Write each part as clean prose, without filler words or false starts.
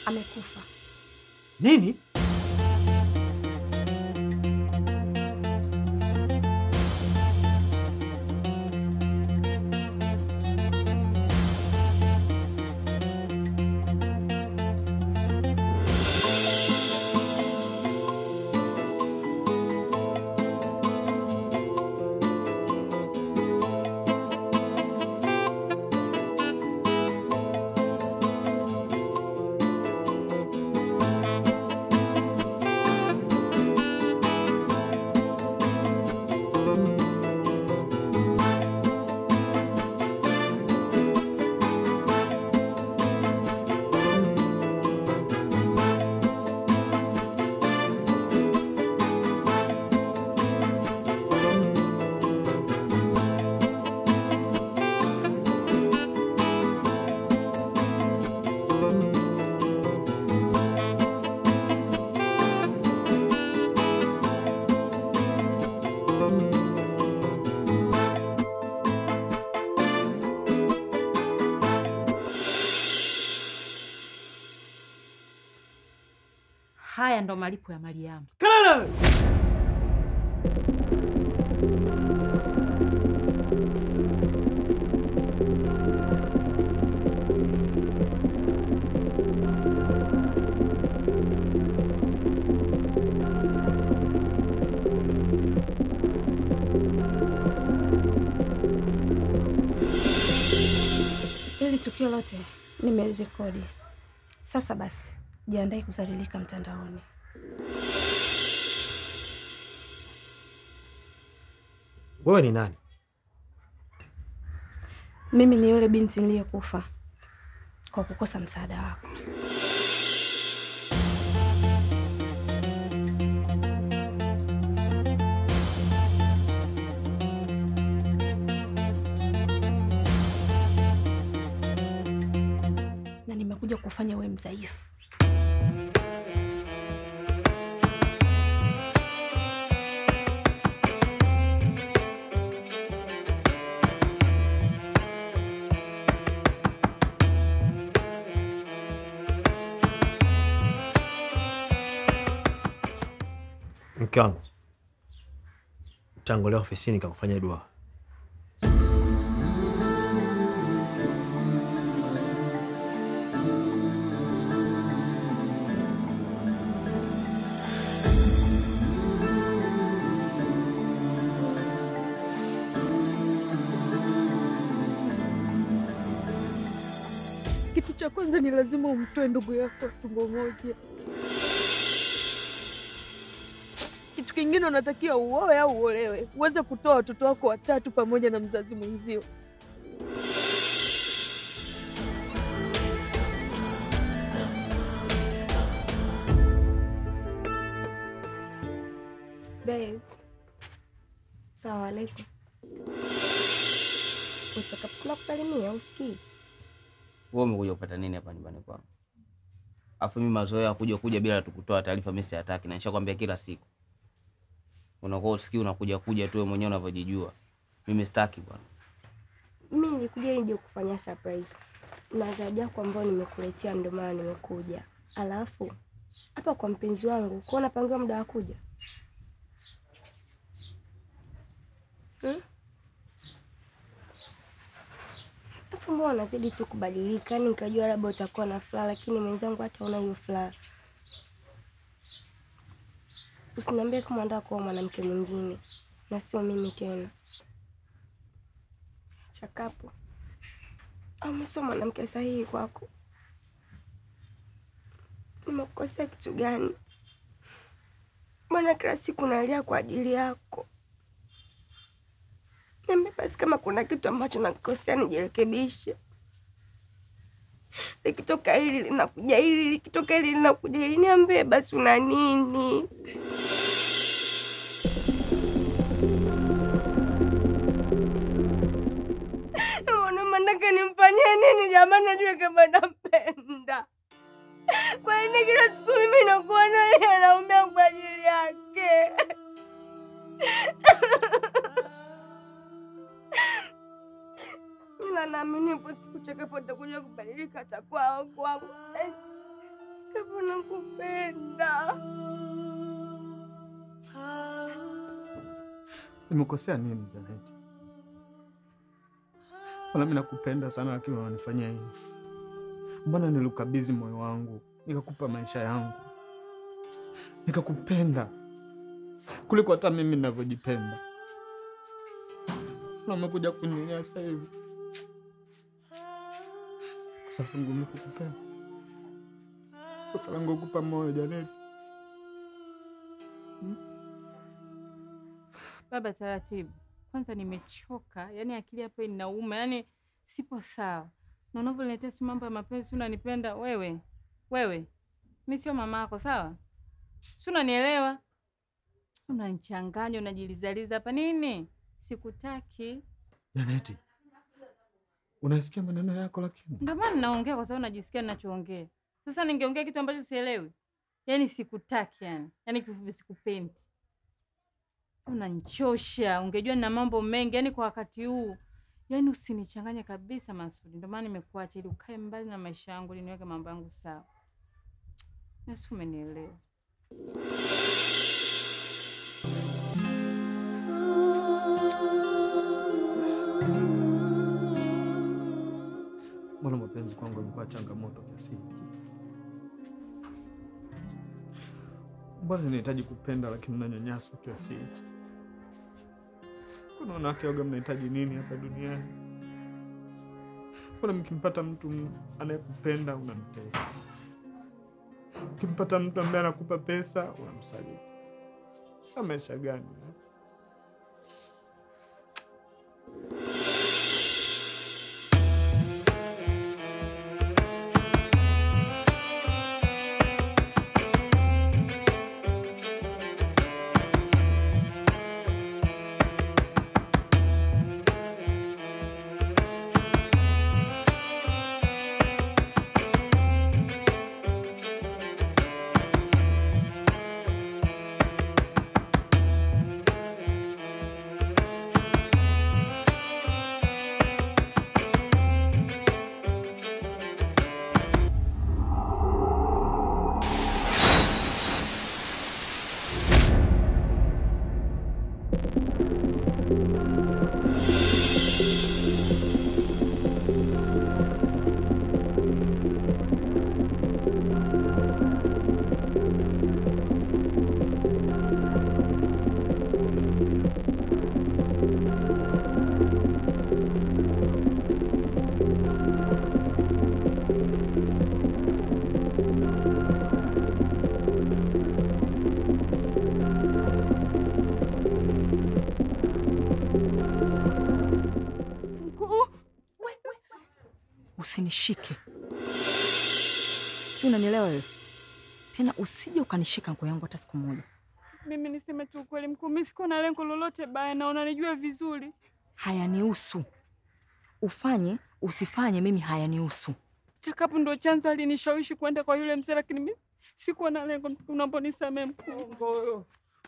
Amekufa. Nini? Haya ndo malipo ya Mariamu. Kalala! Hili tukio lote nimerekodi. Sasa basi, jiandae kuzalilika mtandaoni. Wewe ni nani? Mimi ni yule binti niliyekufa kwa kukosa msaada wako. Na nimekuja kufanya wewe mdhaifu. Mke wangu, tangu leo ofisini kakufanya dua. Kitu cha kwanza ni lazima umtoe ndugu yako tumbo moja. Kitu kingine unatakiwa uoe au uolewe, uweze kutoa watoto wako watatu pamoja na mzazi mwenzio. Babe. Salamu alaikum. Utakaposema kusalimia usikii. Wewe umekuja kupata nini hapa nyumbani kwangu? Afu mimi mazoea kuja bila tukutoa taarifa mimi sihataki, na nishakwambia kila siku. Unakuwa usikii, unakuja kuja tu wewe mwenyewe unavyojijua. Mimi sitaki bwana. Mimi nilikuja nije kufanya surprise. Na zawadi yako ambayo nimekuletea ndio maana nimekuja. Alafu hapa kwa mpenzi wangu, kwa unapangiwa muda wa kuja? Alafu mbona unazidi tu kubadilika? Yaani nikajua labda utakuwa na furaha, lakini mwenzangu hata una hiyo furaha. Usiniambie kama unataka kuoa mwanamke mwingine na sio mimi tena. Chakapo, ama sio mwanamke sahihi kwako. Nimekukosea kitu gani? Mbona kila siku nalia kwa ajili yako? Niambie basi kama kuna kitu ambacho nakikosea nijirekebishe. Likitoka hili linakuja hili, likitoka hili linakuja hili, niambie basi una nini? Mbona nimfanyie nini jamani? Najua kama nampenda. Kwa nini kila siku mimi nakuwa nalia naumia kwa ajili yake? Ila naamini ipo siku Chakapo atakuja kubadilika, atakuwa wangu. Kama nakupenda. Nimekosea nini Janet? Mbona mimi nakupenda sana lakini unanifanyia hivi? Mbona nilikabidhi moyo wangu, nikakupa maisha yangu, nikakupenda kuliko hata mimi ninavyojipenda. Na umekuja kuninyanyasa hivi. Kosa langu mimi kukupenda. Kosa langu kukupa moyo Janet. Baba, taratibu. Kwanza nimechoka, yaani akili hapa inauma, yaani sipo sawa. Na unavyoniletea si mambo ya mapenzi, unanipenda wewe. Wewe. Mimi sio mama yako, sawa? Si unanielewa? Unanichanganya, unajilizaliza hapa nini? Sikutaki. Janeti, unasikia maneno yako lakini? Ndio maana naongea kwa sababu najisikia ninachoongea. Sasa ningeongea kitu ambacho sielewi. Yaani sikutaki yani. Yaani kifupi sikupendi. Unanichosha, ungejua nina mambo mengi yani kwa wakati huu. Yaani usinichanganye kabisa Masudi. Ndio maana nimekuacha ili ukae mbali na maisha yangu ili niweke mambo yangu sawa. Yesu, umenielewa. Mbona mapenzi kwangu yamekuwa changamoto kiasi hiki? Mbona ninahitaji kupenda lakini nanyanyaswa kiasi hiki? Kuna wanawake waga mnahitaji nini hapa duniani? Mbona mkimpata mtu anayekupenda unamtesa? Ukimpata mtu ambaye anakupa pesa unamsaliti. Sasa maisha gani? Usinishike. Si unanielewa wewe? Tena usije ukanishika nguo yangu hata siku moja. Mimi niseme tu ukweli mkuu, mimi sikuwa na lengo lolote baya na unanijua vizuri. Hayanihusu. Ufanye, usifanye mimi hayanihusu. Chakapu ndo chanzo alinishawishi kwenda kwa yule mzee, lakini mimi sikuwa na lengo. Naomba nisamee mkuu.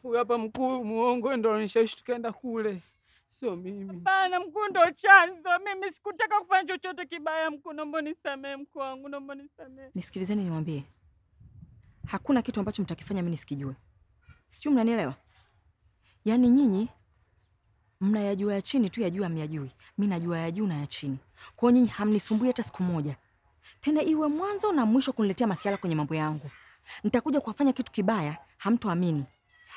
Huyu hapa mkuu muongo ndo alinishawishi tukaenda kule. Sio mimi. Hapana mkuu, ndo chanzo. Mimi sikutaka kufanya chochote kibaya mkuu. Naomba nisamee mkuu wangu, naomba nisamee. Nisikilizeni niwaambie. Hakuna kitu ambacho mtakifanya mimi nisikijue. Sijui mnanielewa? Yaani nyinyi mnayajua ya chini tu, ya juu hamyajui. Mimi najua ya juu na ya chini. Kwa hiyo nyinyi hamnisumbui hata siku moja. Tena iwe mwanzo na mwisho kuniletea masiala kwenye mambo yangu. Nitakuja kuwafanya kitu kibaya, hamtoamini.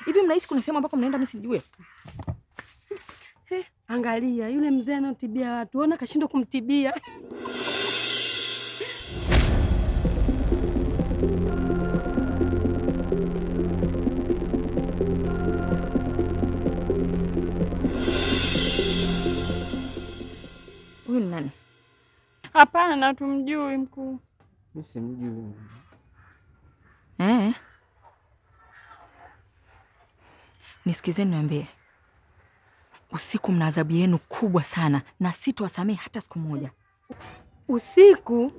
Hivi mnahisi kuna sehemu ambako mnaenda mimi sijue? Angalia yule mzee anayotibia watu, ona kashindwa kumtibia. Huyu ni nani? Hapana, tumjui mkuu. Mimi simjui. Nisikizeni niwaambie. Usiku mna adhabu yenu kubwa sana na sitowasamehe hata siku moja. Usiku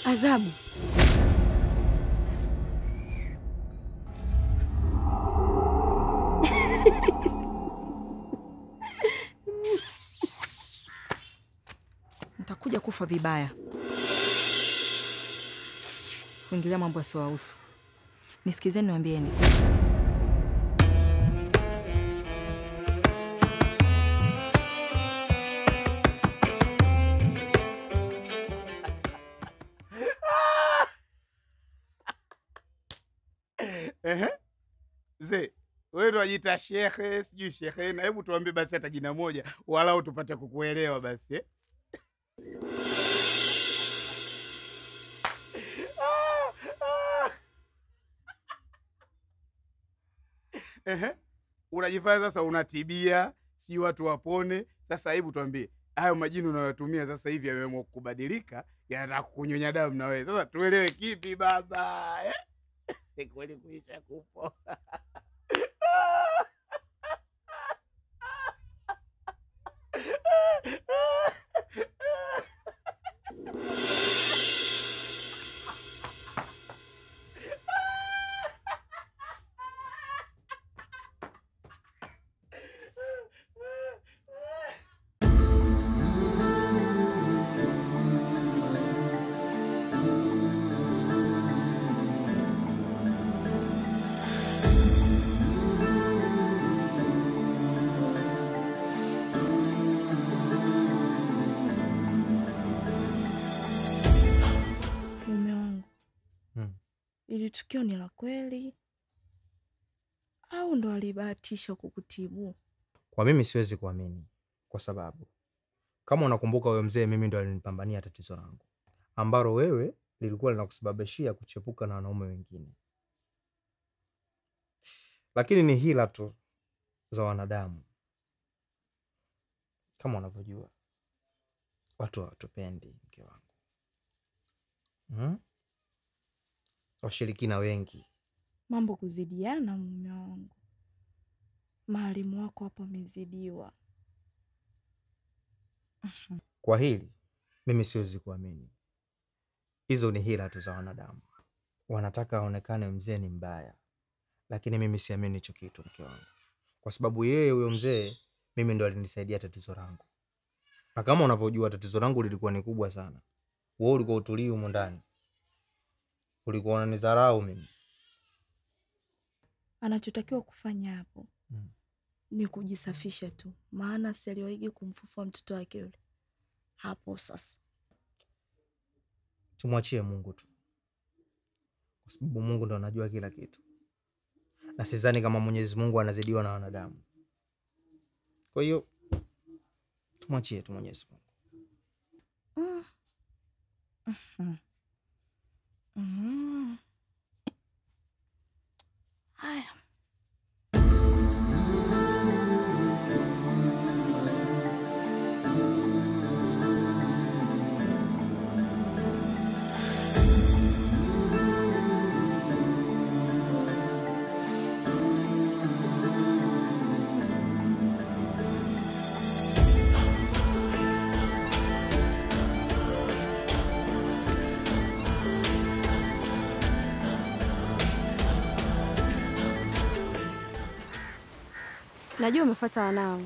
adhabu? Nitakuja kufa vibaya. Kuingilia mambo yasiyowahusu. Nisikizeni niwaambieni. Ehe. Mzee, wewe ndo wajiita shekhe, sijui shekhe, na hebu tuambie basi hata jina moja walau tupate kukuelewa basi eh? Ehe. Unajifanya sasa unatibia, si watu wapone. Sasa hebu tuambie, hayo majini unayotumia sasa hivi yameamua kubadilika, yanataka kukunyonya damu na wewe. Sasa tuelewe kipi baba eh? Kweli kuisha kupo. Ili tukio ni la kweli au ndo alibahatisha kukutibu? Kwa mimi siwezi kuamini, kwa sababu kama unakumbuka huyo mzee mimi ndo alinipambania tatizo langu ambalo wewe lilikuwa linakusababishia kuchepuka na wanaume wengine. Lakini ni hila tu za wanadamu. Kama unavyojua watu hawatupendi, mke wangu. Washirikina wengi. Mambo kuzidiana mume wangu. Maalimu wako hapo amezidiwa. Kwa hili mimi siwezi kuamini. Hizo ni hila tu za wanadamu. Wanataka aonekane mzee ni mbaya. Lakini mimi siamini hicho kitu, mke wangu. Kwa sababu yeye huyo mzee mimi ndo alinisaidia tatizo langu. Na kama unavyojua tatizo langu lilikuwa ni kubwa sana. Wewe ulikuwa utulii humo ndani. Ulikuwa unanidharau mimi. Anachotakiwa kufanya hapo ni kujisafisha tu, maana si aliwahi kumfufua mtoto wake yule. Hapo sasa tumwachie Mungu tu, kwa sababu Mungu ndo anajua kila kitu, na sidhani kama Mwenyezi Mungu anazidiwa na wanadamu. Kwa hiyo tumwachie tu Mwenyezi Mungu. Haya. Najua umefuata wanao,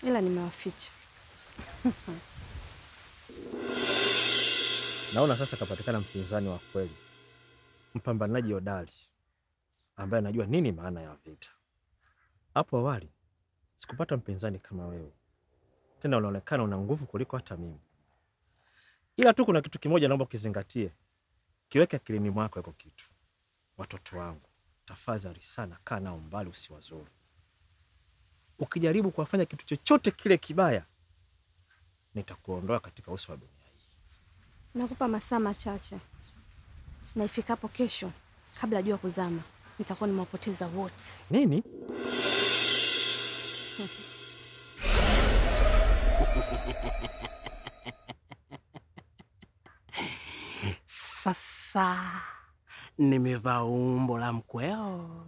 ila nimewaficha. Naona sasa kapatikana mpinzani wa kweli, mpambanaji hodari ambaye anajua nini maana ya vita. Hapo awali sikupata mpinzani kama wewe, tena unaonekana una nguvu kuliko hata mimi. Ila tu kuna kitu kimoja naomba ukizingatie, kiweke akilini mwako hiko kitu. Watoto wangu, tafadhali sana, kaa nao mbali, usiwazuru. Ukijaribu kuwafanya kitu chochote kile kibaya, nitakuondoa katika uso wa dunia hii. Nakupa masaa machache, na ifikapo kesho kabla jua kuzama nitakuwa nimewapoteza wote. Nini? Sasa nimevaa umbo la mkweo.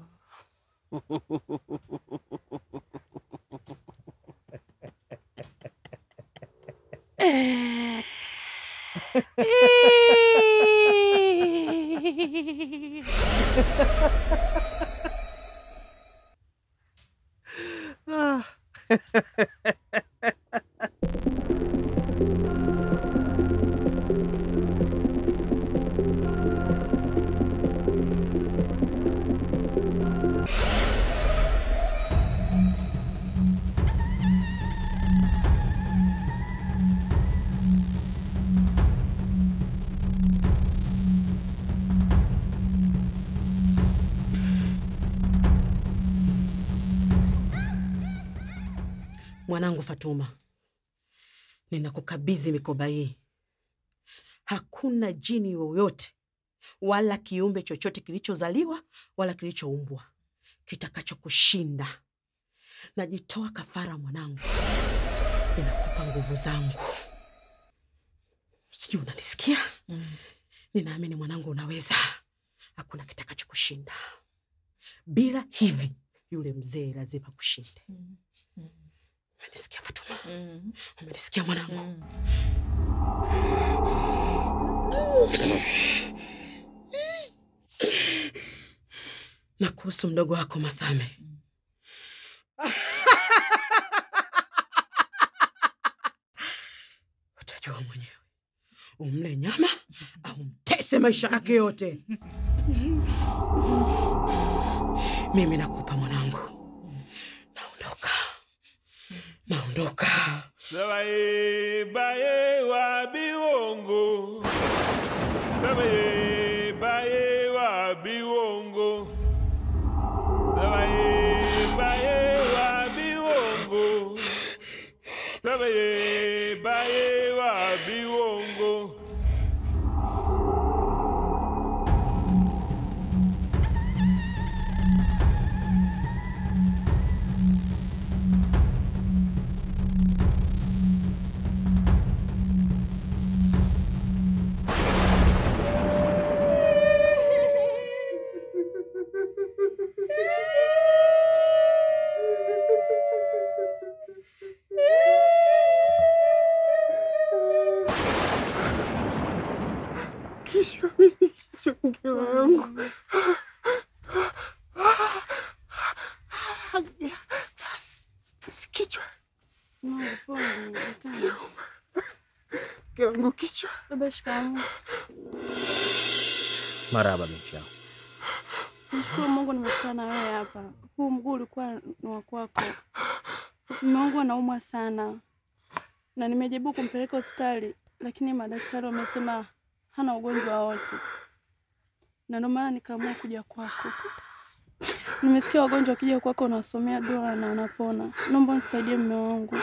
Mwanangu Fatuma, ninakukabidhi mikoba hii. Hakuna jini yoyote wala kiumbe chochote kilichozaliwa wala kilichoumbwa kitakachokushinda. Najitoa kafara mwanangu, ninakupa nguvu zangu. Sijui unanisikia? Ninaamini mwanangu unaweza. Hakuna kitakachokushinda. Bila hivi yule mzee lazima kushinde. Umenisikia Fatuma? Umenisikia mwanangu? Na kuhusu mdogo wako Masame, utajua mwenyewe umle nyama au mtese maisha yake yote. Mimi nakupa mwanangu. Naondoka. Naondoka. Baye baye wa biwongo. Baye baye wa biwongo. Baye baye wa biwongo. Baye baye wa biwongo. Marahaba binti yangu. Nashukuru Mungu nimekutana na wewe hapa. Huu mguu ulikuwa ni wa kwako. Mume wangu anaumwa sana. Na nimejaribu kumpeleka hospitali lakini madaktari wamesema hana ugonjwa wowote. Na ndio maana nikaamua kuja kwako. Nimesikia wagonjwa wakija kwako unawasomea dua na wanapona. Naomba unisaidie mume wangu.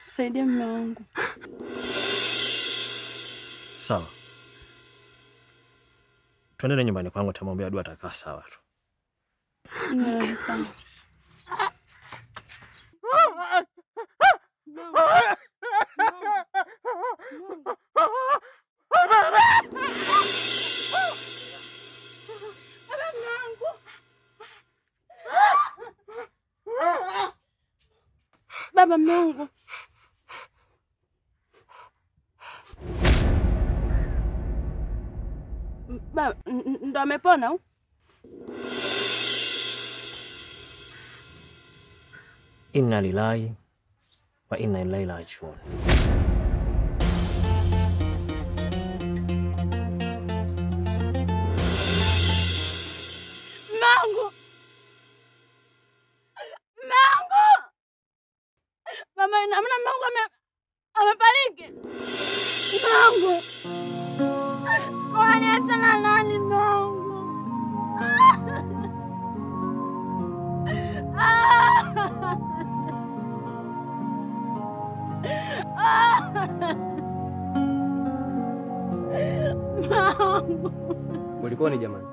Msaidie mume wangu. Sawa. Tuendele nyumbani kwangu, nitamwambia dua atakaa sawa tu. Sawa. Baba Mungu. Baba, ndo amepona au? Inna lillahi wa inna ilaihi rajiun. Mungu. Mungu. Mama, ina maana Mungu amefariki. Mungu. Unaniacha na nani Mungu? Mungu. Ulikuwa ni jamani?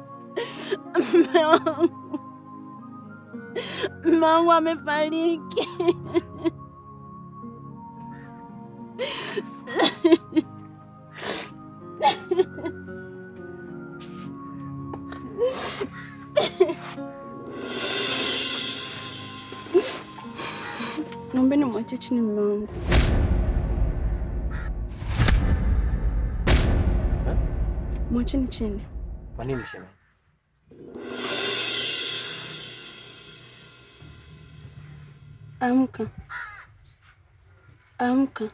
Mungu amefariki. Naombeni mwache chini mume wangu. Mwacheni chini. Kwa nini shemeji? Amka. Amka.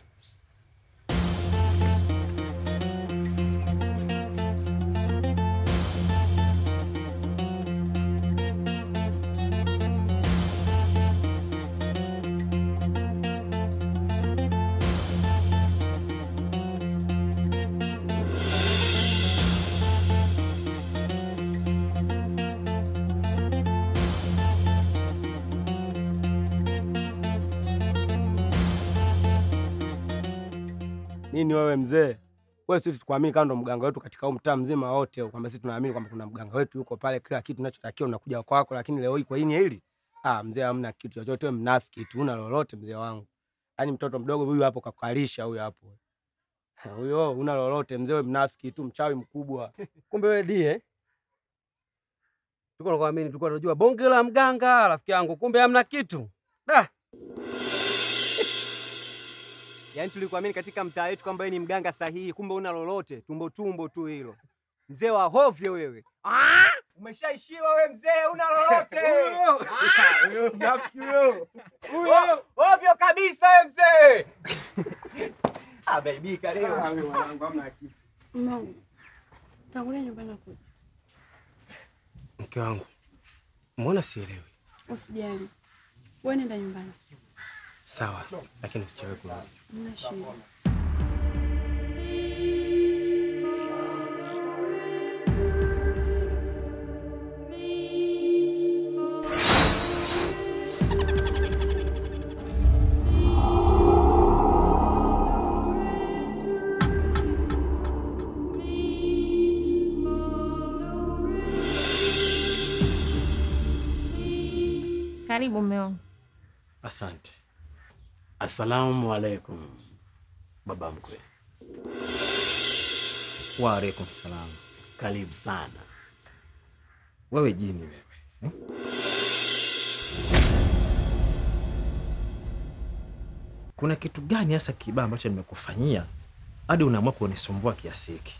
Nini wewe mzee? Wewe sisi tukuamini kama ndo mganga wetu katika huu mtaa mzima wote, kwamba sisi tunaamini kwamba kuna mganga wetu yuko pale, kila kitu tunachotakiwa unakuja kwako, lakini leo hii kwa nini hili? Ah, mzee hamna kitu chochote, wewe mnafiki tu, una lolote mzee wangu. Yaani mtoto mdogo huyu hapo kakukalisha huyu hapo. Huyo una lolote mzee, wewe mnafiki tu, mchawi mkubwa. Kumbe wewe die. Tulikuwa tunakuamini, tulikuwa tunajua bonge la mganga rafiki yangu, kumbe hamna kitu. Da. Yaani tulikuamini katika mtaa wetu kwamba wewe ni mganga sahihi, kumbe una lolote, tumbo tumbo tu hilo. Mzee wa hovyo wewe. Ah! Umeshaishiwa wewe mzee, una lolote. Huyo mnafiki huyo. Huyo hovyo kabisa wewe mzee. Ah baby leo. Ah wewe mwanangu hamna kitu. Mungu. Tangulia nyumbani kuja. Mke wangu, mbona sielewi? Usijali. Wewe nenda nyumbani. Sawa, lakini usichelewe kurudi. Mna shida. Karibu mume wangu. Asante. Assalamu alaikum baba mkwe. Wa alaikum salam. Karibu sana. Wewe jini wewe. Kuna kitu gani hasa kibaya ambacho nimekufanyia hadi unaamua kunisumbua kiasi hiki?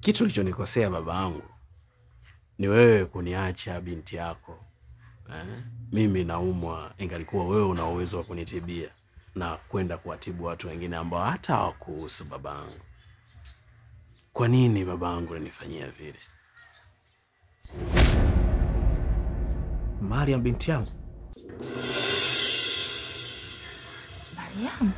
Kitu ulichonikosea baba yangu ni wewe kuniacha binti yako. Mimi naumwa, ingalikuwa wewe una uwezo wa kunitibia na kwenda kuwatibu watu wengine ambao hata hawakuhusu babangu. Kwa nini babangu unanifanyia vile? Mariam binti yangu. Mariam?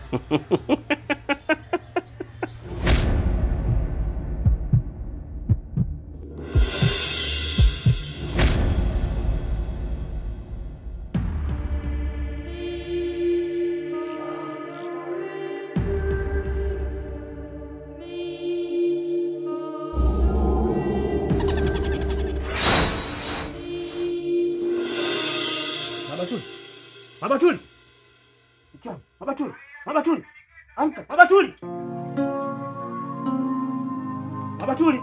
Baba Tuli. Baba Tuli. Baba Tuli. Amka. Baba Tuli. Baba Tuli.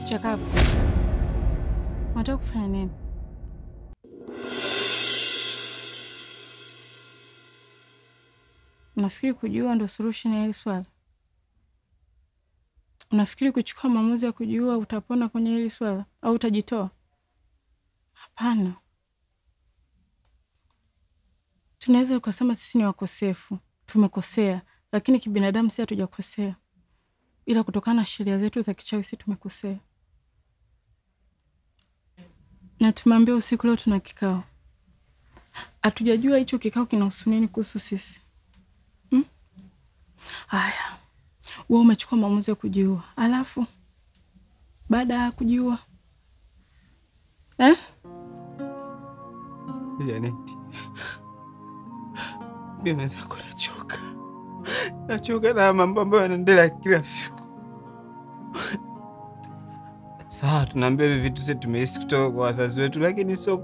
Chakavu, unataka kufanya nini? Unafikiri kujiua ndo solution ya hili swala? Unafikiri kuchukua maamuzi ya kujiua utapona kwenye hili swala au utajitoa? Hapana. Tunaweza kusema sisi ni wakosefu, tumekosea, lakini kibinadamu si hatujakosea. Ila kutokana na sheria zetu za kichawi sisi tumekosea. Na tumeambiwa usiku leo tuna kikao. Hatujajua hicho kikao kinahusu nini kuhusu sisi. Haya. Wewe umechukua maamuzi ya kujiua. Alafu baada ya kujiua Janet, mimi mwenzako nachoka. Nachoka na mambo ambayo yanaendelea kila siku. Sawa, tunaambia hivi vitu sisi tumehisi kutoka kwa wazazi wetu, lakini sio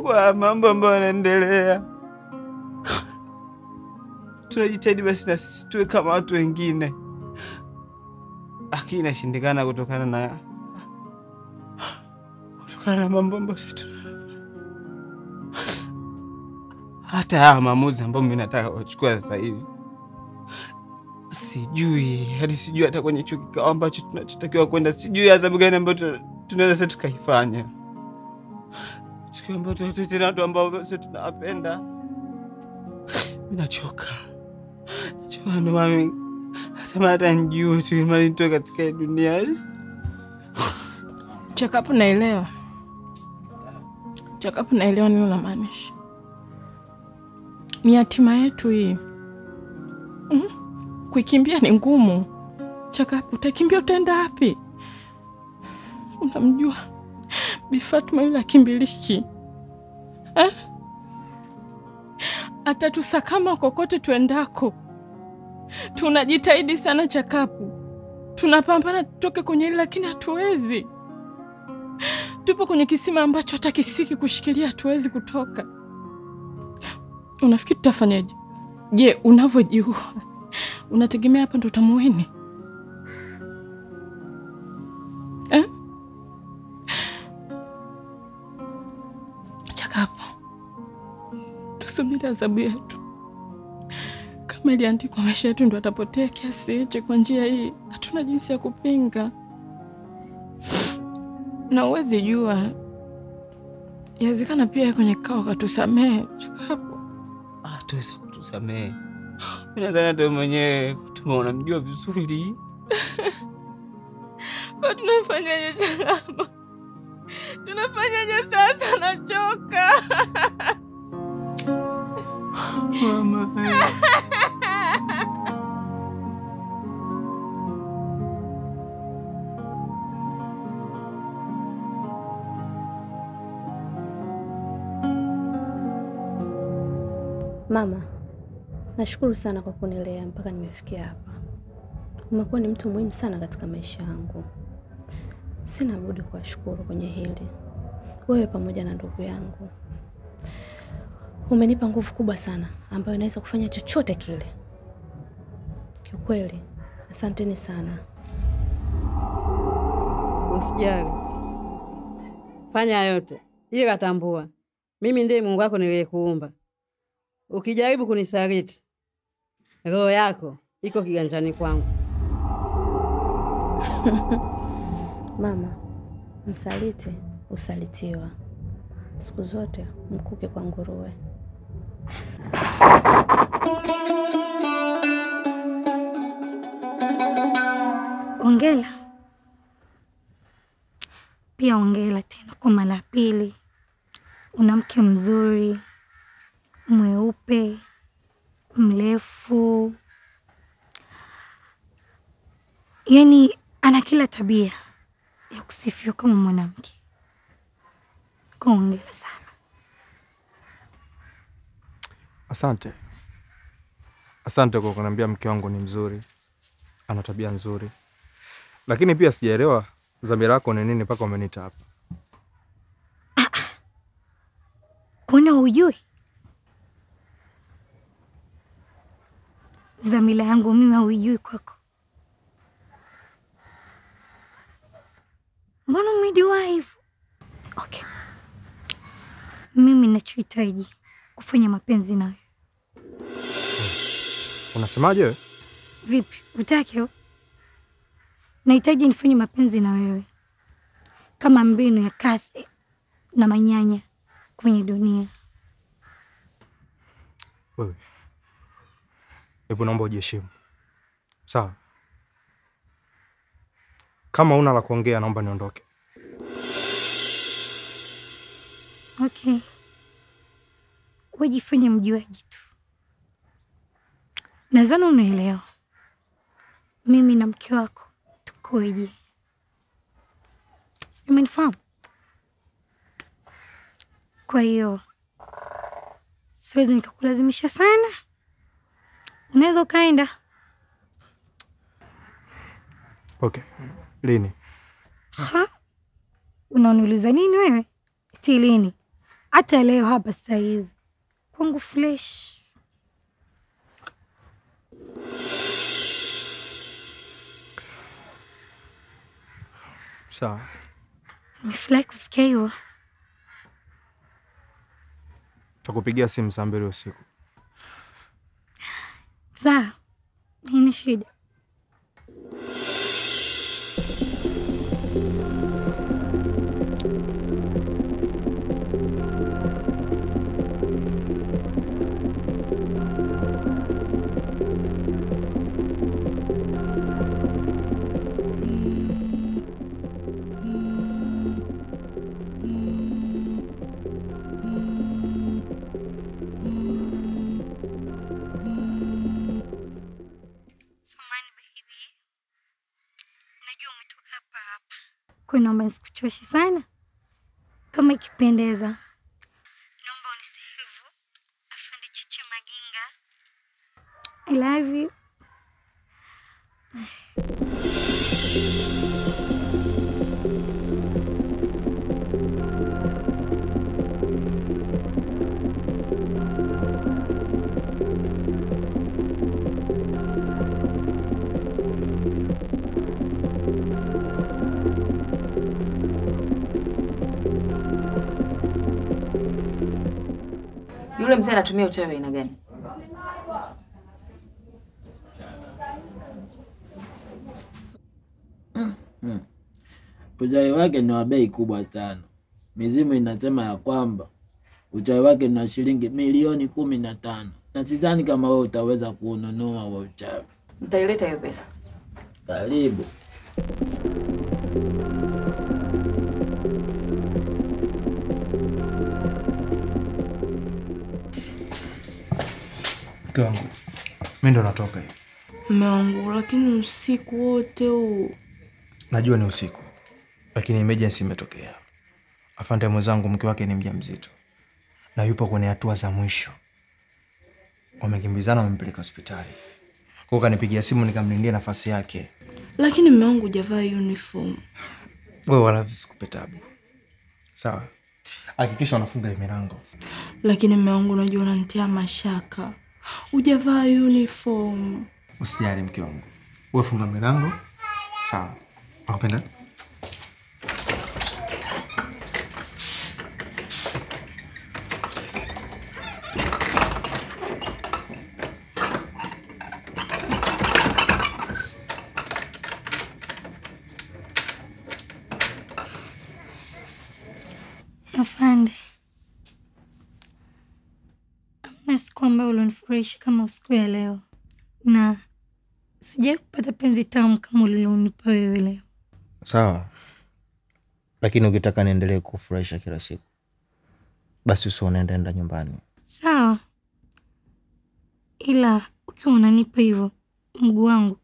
kwa mambo ambayo yanaendelea. Tunajitahidi basi na sisi tuwe kama watu wengine, lakini inashindikana kutokana na mambo ambayo sisi hata haya maamuzi ambayo mimi nataka kuchukua sasa hivi sijui, hadi sijui hata kwenye chuo kikao ambacho tunachotakiwa kwenda, sijui adhabu gani ambayo tunaweza sasa tukaifanya, tukiwa ambao tena watu ambao sisi tunawapenda. Mimi nachoka, ndio mami, hata nijue tu imani nitoke katika dunia. Chakapu naelewa. Chakapu naelewa nini unamaanisha. Ni hatima yetu hii. Kuikimbia ni ngumu. Chakapu, utakimbia utaenda wapi? Unamjua Bi Fatuma yule akimbiliki. Eh? Atatusakama kokote tuendako. Tunajitahidi sana Chakapu. Tunapambana tutoke kwenye hili lakini hatuwezi. Tupo kwenye kisima ambacho hata kisiki kushikilia hatuwezi kutoka. Unafikiri tutafanyaje? Je, unavyojiua unategemea hapa ndo utamuweni? Eh? Chakapu, tusubiri adhabu yetu. Kama iliandikwa maisha yetu ndo atapotea kiasi hichi kwa njia hii, hatuna jinsi ya kupinga. Na uwezi jua, yawezekana pia kwenye kikao katusamehe Chakapu. Hatuwezi kutusamehe. Mimi nadhani hata mwenyewe Fatuma unamjua vizuri. Kwa tunafanyaje Chakapu? Tunafanyaje sasa? Nachoka. Mama. Mama, nashukuru sana kwa kunilea mpaka nimefikia hapa. Umekuwa ni mtu muhimu sana katika maisha yangu. Sina budi kuwashukuru kwenye hili. Wewe pamoja na ndugu yangu. Umenipa nguvu kubwa sana ambayo inaweza kufanya chochote kile. Kiukweli, asanteni sana. Usijali. Fanya yote. Ila tambua, mimi ndiye Mungu wako niliyekuumba. Ukijaribu kunisaliti, roho yako iko kiganjani kwangu. Mama, msaliti usalitiwa. Siku zote mkuke kwa nguruwe. Ongela. Pia ongela tena kwa mara pili. Una mke mzuri, mweupe, mrefu. Yaani ana kila tabia ya kusifiwa kama mwanamke. Hongera sana. Asante. Asante kwa kuniambia mke wangu ni mzuri, ana tabia nzuri. Lakini pia sijaelewa dhamira yako ni nini mpaka umeniita hapa. Kuna hujui? Dhamira yangu mimi hujui kwako. Mbona umediwa hivyo? Okay. Mimi ninachohitaji kufanya mapenzi nawe. Unasemaje wewe? Vipi? Utaki? Nahitaji nifanye mapenzi na wewe. Kama mbinu ya Kathy na manyanya kwenye dunia. Wewe. Hebu naomba ujiheshimu. Sawa. Kama una la kuongea naomba niondoke. Okay. Wajifanye mjuaji tu. Nadhani unaelewa. Mimi na mke wako tukoje? Sijui umenifahamu? Kwa hiyo siwezi nikakulazimisha sana. Unaweza ukaenda. Okay. Lini? Ha? Unaniuliza nini wewe? Eti lini? Hata leo hapa sasa hivi. Kwangu fresh. Sawa. Nimefurahi kusikia hivyo. Takupigia simu saa 2 usiku. Sawa. Nini shida? Naomba nisikuchoshe sana. Kama ikipendeza, naomba unisevu Afande Chiche Maginga. I love you. Yule mzee anatumia uchawi aina gani? Uchawi wake ni wa bei kubwa sana. Mizimu inasema ya kwamba uchawi wake ni shilingi milioni 15. Na sidhani kama wewe utaweza kuununua huo uchawi. Nitaileta hiyo pesa. Karibu. Mke wangu, mimi ndo natoka hivi. Mume wangu, lakini usiku wote huu. Najua ni usiku, lakini emergency imetokea. Afande mwenzangu mke wake ni mjamzito na yupo kwenye hatua za mwisho. Wamekimbizana, wamempeleka hospitali. Kwa kanipigia simu nikamlindia nafasi yake. Lakini mume wangu hujavaa uniform. Wewe wala visikupe tabu. Sawa. Hakikisha unafunga milango. Lakini mume wangu unajua unanitia mashaka. Hujavaa uniform. Usijali mke wangu. Wewe funga milango. Sawa. Nakupenda. Afande, hamna siku ambayo ulionifurahisha kama usiku ya leo, na sijawahi kupata penzi tamu kama ulilonipa wewe leo. Sawa, lakini ukitaka niendelee kufurahisha kila siku, basi usio unaenda nyumbani. Sawa, ila ukiwa unanipa hivyo mguu wangu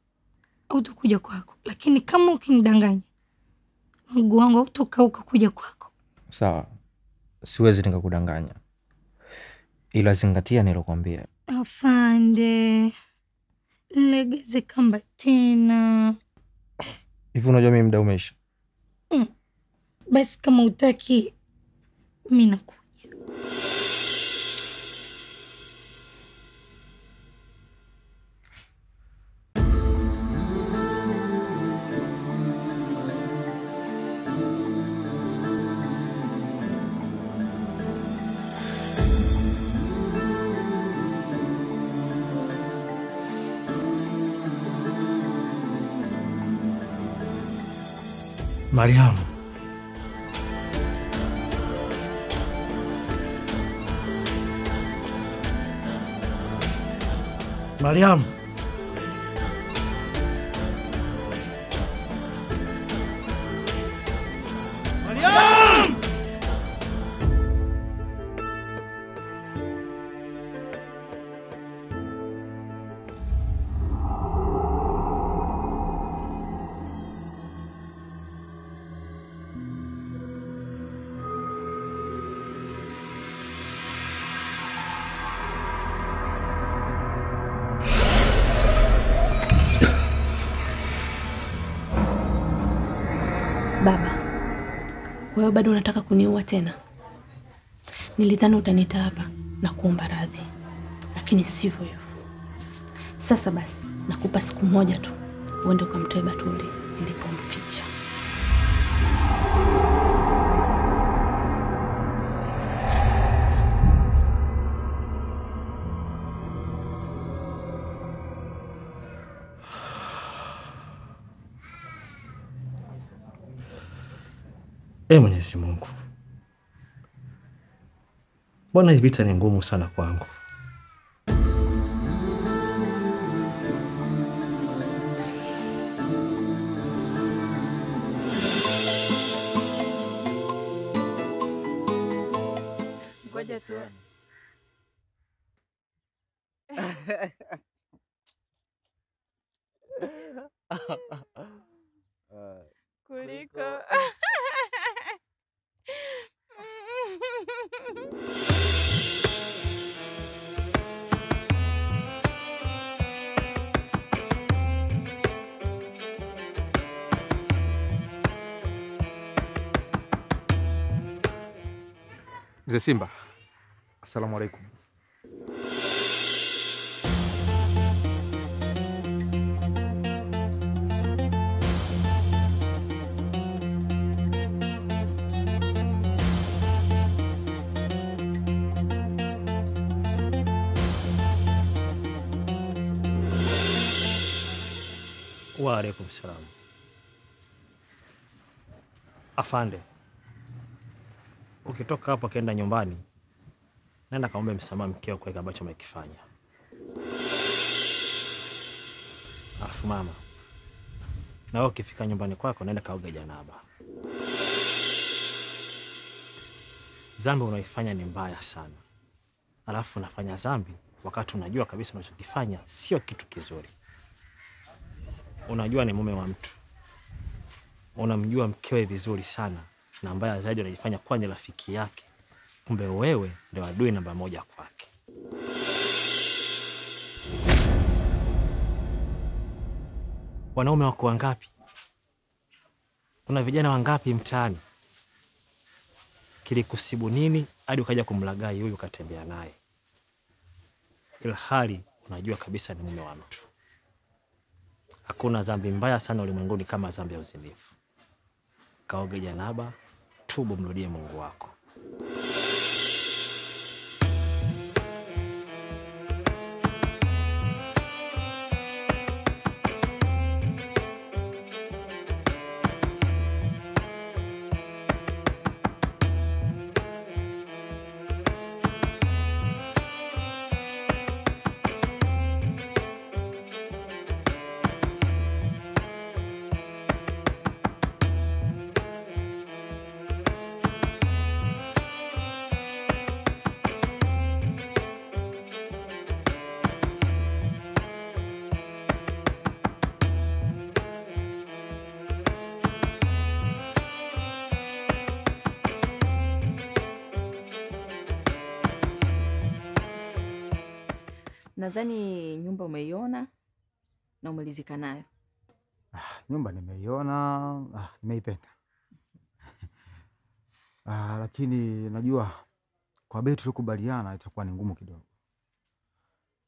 hautakuja kwako, lakini kama ukinidanganya mguu wangu hautokauka kuja kwako. Sawa, siwezi nikakudanganya, ila zingatia nilokuambia. Afande, legeze kamba tena. Hivi unajua mimi muda umeisha? Basi kama hutaki, mimi nakuja. Mariamu, Mariamu, Mariamu! Baba, kwa hiyo bado unataka kuniua tena? Nilidhani utaniita hapa na kuomba radhi, lakini sivyo hivyo. Sasa basi, nakupa siku moja tu uende ukamtoe Batuli nilipomficha. Mwenyezi Mungu, mbona hii vita ni ngumu sana kwangu? Ngoja tu. Kuliko Mzee Simba, assalamu alaikum. Wa alaikum salam. Afande, ukitoka hapo kaenda nyumbani, nenda kaombe msamaha mkeo kwa kile ambacho amekifanya. Alafu mama, na wewe ukifika nyumbani kwako nenda kaoge janaba. Dhambi unaoifanya ni mbaya sana. Alafu unafanya dhambi wakati unajua kabisa unachokifanya sio kitu kizuri. Unajua ni mume wa mtu, unamjua mkewe vizuri sana, na mbaya zaidi unajifanya kuwa ni rafiki yake, kumbe wewe ndio adui namba moja kwake. Wanaume wako wangapi? Kuna vijana wangapi mtaani? Kilikusibu nini hadi ukaja kumlagai huyu ukatembea naye, ilhali unajua kabisa ni mume wa mtu? Hakuna dhambi mbaya sana ulimwenguni kama dhambi ya uzinifu. Kaoge janaba, tubu, mrudie Mungu wako. Nadhani nyumba umeiona na umelizika nayo. Nyumba nimeiona, nimeipenda. Lakini najua kwa bei tulikubaliana itakuwa ni ngumu kidogo.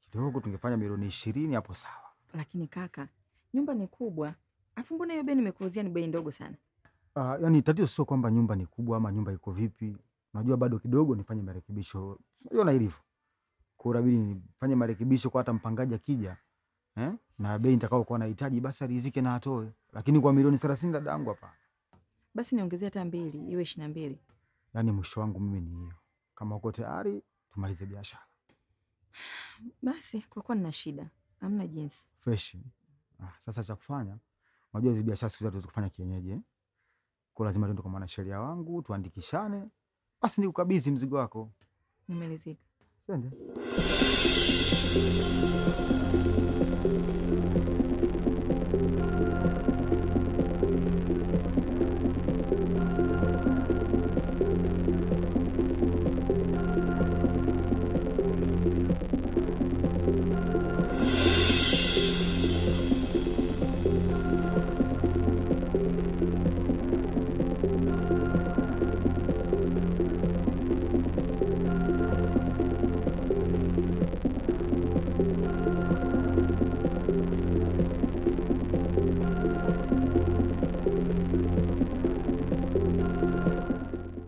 Kidogo tungefanya milioni 20 hapo sawa. Lakini kaka, nyumba ni kubwa. Afu mbona hiyo bei nimekuuzia ni bei ndogo sana? Yani tatizo sio kwamba nyumba ni kubwa ama nyumba iko vipi. Najua bado kidogo nifanye marekebisho. Unajua na ilivyo. Kwa inabidi nifanye marekebisho kwa hata mpangaji akija, na bei nitakayokuwa nahitaji basi alizike na atoe. Lakini kwa milioni 30 dadangu hapa. Basi niongezee hata 2 iwe 22. Yaani mwisho wangu mimi ni hiyo. Kama uko tayari tumalize biashara. Basi kwa kuwa nina shida, hamna jinsi. Fresh. Sasa cha kufanya, unajua hizi biashara siku zote kufanya kienyeji. Kwa lazima tuende kwa mwanasheria wangu, tuandikishane. Basi nikukabidhi mzigo wako. Nimelizika. Twende.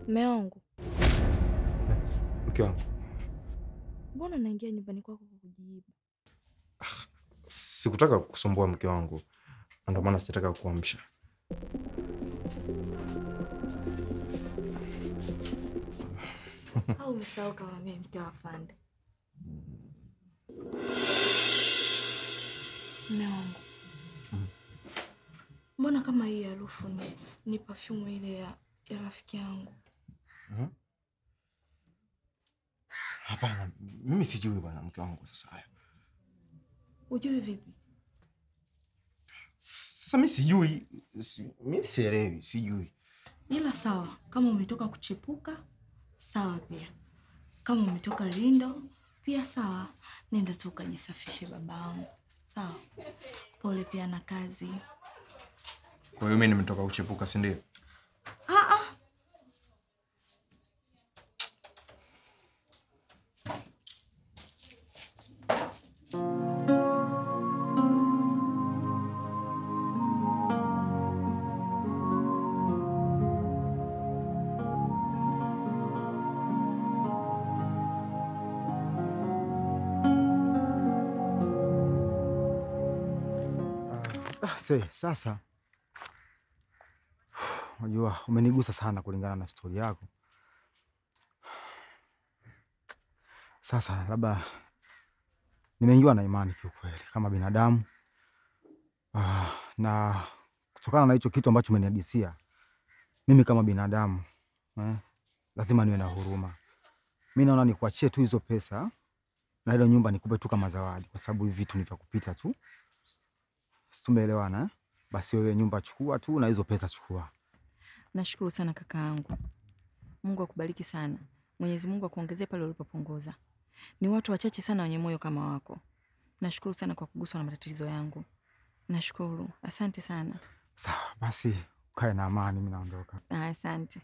Mume wangu. Mke wangu. Mbona naingia nyumbani kwako kwa kujiiba? Sikutaka kukusumbua mke wangu. Ndio maana sitaka kukuamsha. Au umesahau kama mimi mke wa afande? Mume wangu. Mbona kama hii harufu ni perfume ile ya rafiki yangu? Hapana, mimi sijui bwana mke wangu sasa haya. Ujui vipi? Sasa mimi sijui, mimi sielewi, sijui. Ila sawa, kama umetoka kuchepuka, sawa pia. Kama umetoka rindo, pia sawa. Nenda tu ukajisafishe babangu. Sawa. Pole pia na kazi. Kwa hiyo mimi nimetoka kuchepuka, si ndio? Ah ah. Sasa unajua umenigusa sana kulingana na story yako. Sasa labda nimeingiwa na imani kiukweli kama binadamu. Na kutokana na hicho kitu ambacho umenihadisia, mimi kama binadamu lazima niwe na huruma. Mimi naona nikuachie tu hizo pesa na ile nyumba nikupe tu kama zawadi, kwa sababu hivi vitu ni vya kupita tu. Tumeelewana eh? Basi wewe nyumba chukua tu na hizo pesa chukua. Nashukuru sana kakaangu. Mungu akubariki sana. Mwenyezi Mungu akuongezee pale ulipopunguza. Ni watu wachache sana wenye moyo kama wako. Nashukuru sana kwa kuguswa na matatizo yangu. Nashukuru. Asante sana. Sawa, basi ukae na amani, mimi naondoka. Asante.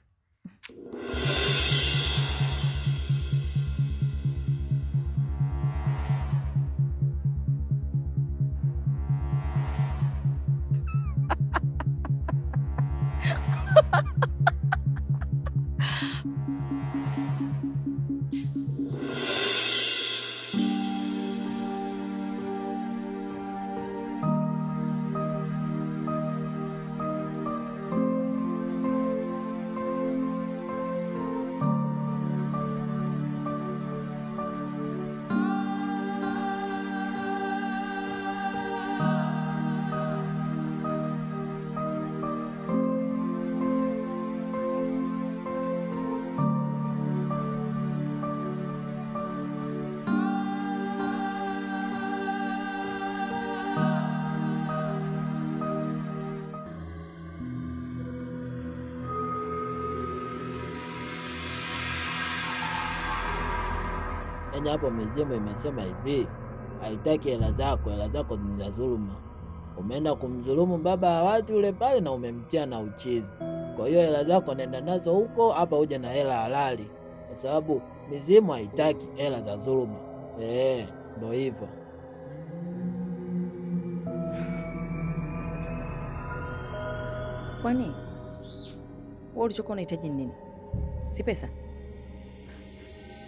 Yaani hapo mizimu imesema hivi, haitaki hela zako, hela zako ni za dhuluma. Umeenda kumdhulumu baba wa watu yule pale na umemtia na uchizi. Kwa hiyo hela zako nenda nazo huko, hapa uje na hela halali. Kwa sababu mizimu haitaki hela za dhuluma. Ndio hivyo. Kwani wewe ulichokuwa unahitaji nini? Si pesa?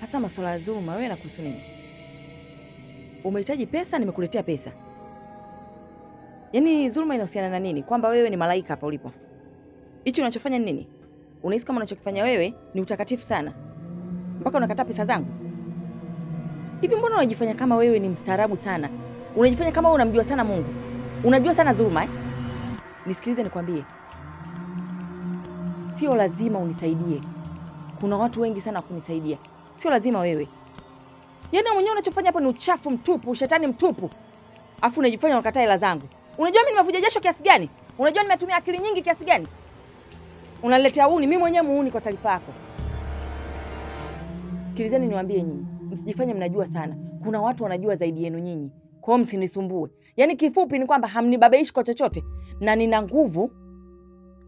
Hasa masuala ya dhuluma wewe nakuhusu nini? Umehitaji pesa, nimekuletea pesa. Yaani dhuluma inahusiana na nini? Kwamba wewe ni malaika hapa ulipo. Hichi unachofanya ni nini? Unahisi kama unachokifanya wewe ni utakatifu sana mpaka unakataa pesa zangu? Hivi mbona unajifanya kama wewe ni mstaarabu sana? Unajifanya kama wewe unamjua sana Mungu. Unajua sana dhuluma eh? Nisikilize nikwambie. Sio lazima unisaidie. Kuna watu wengi sana kunisaidia. Sio lazima wewe. Yaani mwenyewe unachofanya hapo ni uchafu mtupu, ushetani mtupu. Afu unajifanya unakataa hela zangu. Unajua mimi nimevuja jasho kiasi gani? Unajua nimetumia akili nyingi kiasi gani? Unaniletea uni, mimi mwenyewe muuni kwa taarifa yako. Sikilizeni niwaambie nyinyi, msijifanye mnajua sana. Kuna watu wanajua zaidi yenu nyinyi. Kwa hiyo msinisumbue. Yaani kifupi ni kwamba hamnibabaishi kwa chochote na nina nguvu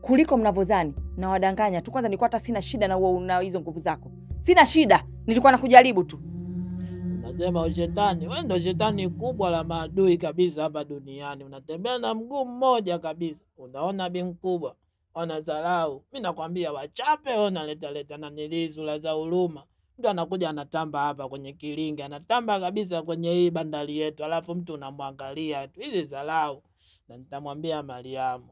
kuliko mnavyodhani. Na wadanganya tu. Kwanza nilikuwa hata sina shida na wewe una hizo nguvu zako. Sina shida, nilikuwa nakujaribu tu. Unasema ushetani, wewe ndio shetani kubwa la maadui kabisa hapa duniani. Unatembea na mguu mmoja kabisa. Unaona bi mkubwa, wanadharau. Mimi nakwambia wachape, wewe unaleta leta na nilizula za huruma. Mtu anakuja anatamba hapa kwenye kilinga, anatamba kabisa kwenye hii bandari yetu, alafu mtu unamwangalia tu. Hizi dharau. Na nitamwambia Mariamu.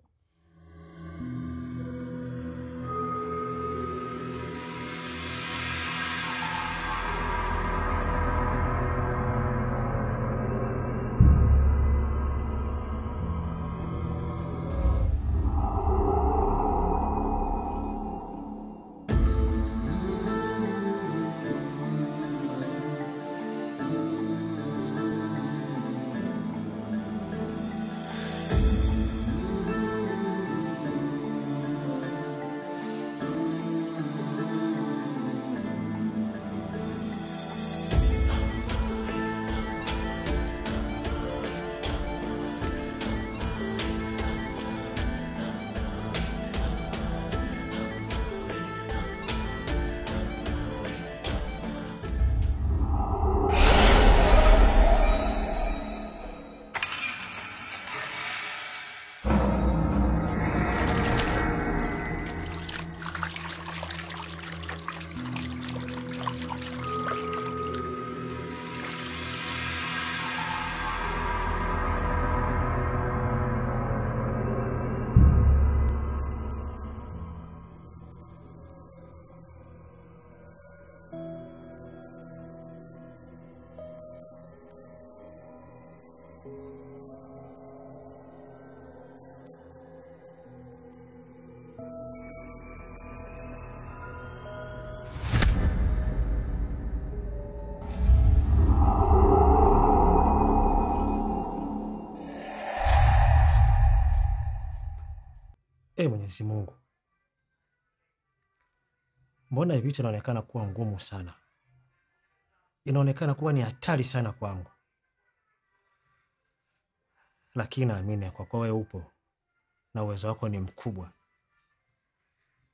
Mwenyezi Mungu, mbona hivi vita inaonekana kuwa ngumu sana? Inaonekana kuwa ni hatari sana kwangu. Lakini naamini kwa kuwa wewe upo na uwezo wako ni mkubwa,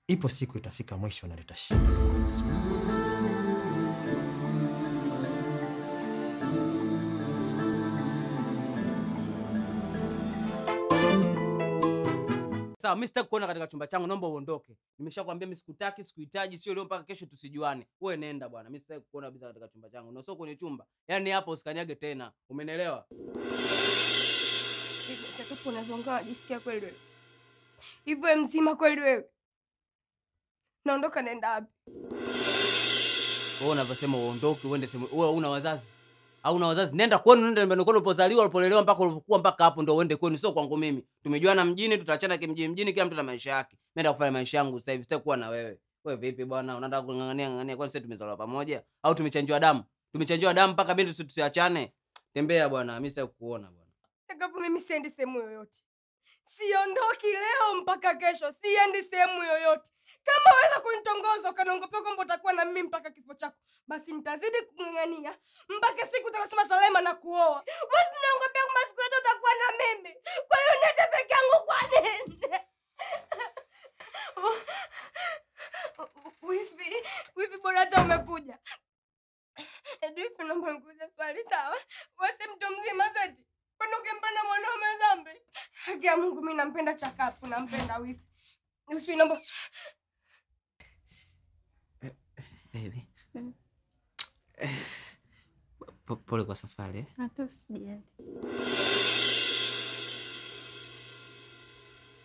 ipo siku itafika mwisho na nitashinda. Sawa, mimi sitaki kuona katika chumba changu, naomba uondoke. Nimeshakwambia mimi sikutaki, sikuhitaji, sio leo mpaka kesho tusijuane. Wewe nenda bwana, mimi sitaki kuona kabisa katika chumba changu. Na sio kwenye chumba. Yaani hapo usikanyage tena. Umenielewa? Chakapo unavyoongea unajisikia kweli wewe? Hivyo wewe mzima kweli wewe? Naondoka naenda wapi? Wewe unavyosema uondoke uende sema wewe una wazazi. Au una wazazi, nenda kwenu, nenda nyumbani kwenu ulipozaliwa, ulipolelewa mpaka ulipokuwa mpaka hapo ndio uende kwenu, sio kwangu mimi. Tumejuana mjini, tutaachana kimjini mjini, kila mtu na maisha yake. Nenda kufanya maisha yangu sasa hivi, sitaki kuwa na wewe. Wewe vipi bwana, unataka kung'ang'ania ng'ang'ania kwani sisi tumezaliwa pamoja au tumechanjiwa damu? Tumechanjiwa damu mpaka binti tusiachane. Tembea bwana, mimi sitaki kukuona bwana. Chakapo mimi siendi sehemu yoyote. Siondoki leo mpaka kesho, siendi sehemu yoyote. Kama waweza kunitongoza ukaniongopea kwamba utakuwa na mimi mpaka kifo chako, basi nitazidi kung'ang'ania mpaka siku utakasema Salema na kuoa. Basi niongopea kwamba siku yote utakuwa na mimi. Kwa hiyo niache peke yangu kwa nini? Wifi bora hata umekuja. Wifi, naomba nikuulize swali sawa? Wewe si mtu mzima zaidi. Kwani ukimpenda mwanaume dhambi? Haki ya Mungu mimi nampenda Chakapu, nampenda wifi. Wifi naomba. Baby. Pole kwa safari. Hata sijali.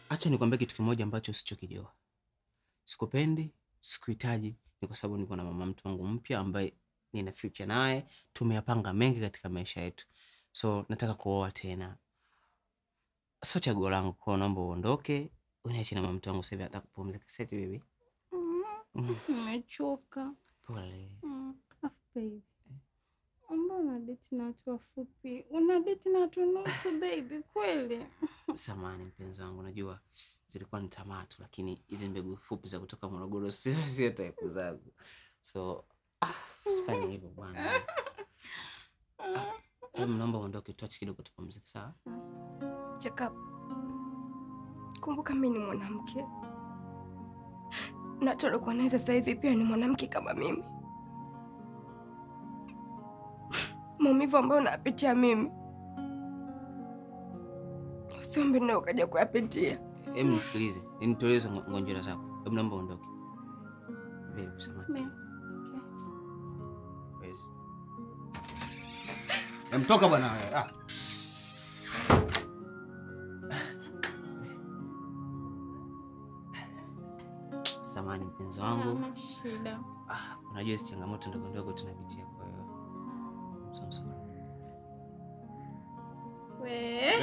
Acha nikwambie kitu kimoja ambacho usichokijua. Sikupendi, sikuhitaji, ni kwa sababu niko na mama mtu wangu mpya ambaye nina future naye, tumeyapanga mengi katika maisha yetu. So nataka kuoa tena. Sio chaguo langu, kwa naomba uondoke, uniache na mama mtu wangu sasa hivi nataka kupumzika. Sasa baby. Nimechoka. Pole. Afu baby. Mbona una date na watu wafupi? Una date na watu nusu baby kweli? Samahani mpenzi wangu, najua zilikuwa ni tamaa tu, lakini hizi mbegu fupi za kutoka Morogoro sio type zangu. So usifanye hivyo bwana. Hebu naomba uondoke, tuache kidogo tupumzike sawa? Chakapu, kumbuka mimi ni mwanamke. Na tulikuwa naye sasa hivi pia ni mwanamke kama mimi. Maumivu ambayo napitia mimi, usiombe na ukaja kuyapitia. Hebu nisikilize, nitolee hizo ngonjera zako. Hebu naomba uondoke. Baby, samahani. Okay. Yes. Mtoka bwana wewe. Ah. Samahani mpenzi wangu. Hamna shida. Unajua hizi changamoto ndogo ndogo tunapitia, kwa hiyo I'm so sorry. We.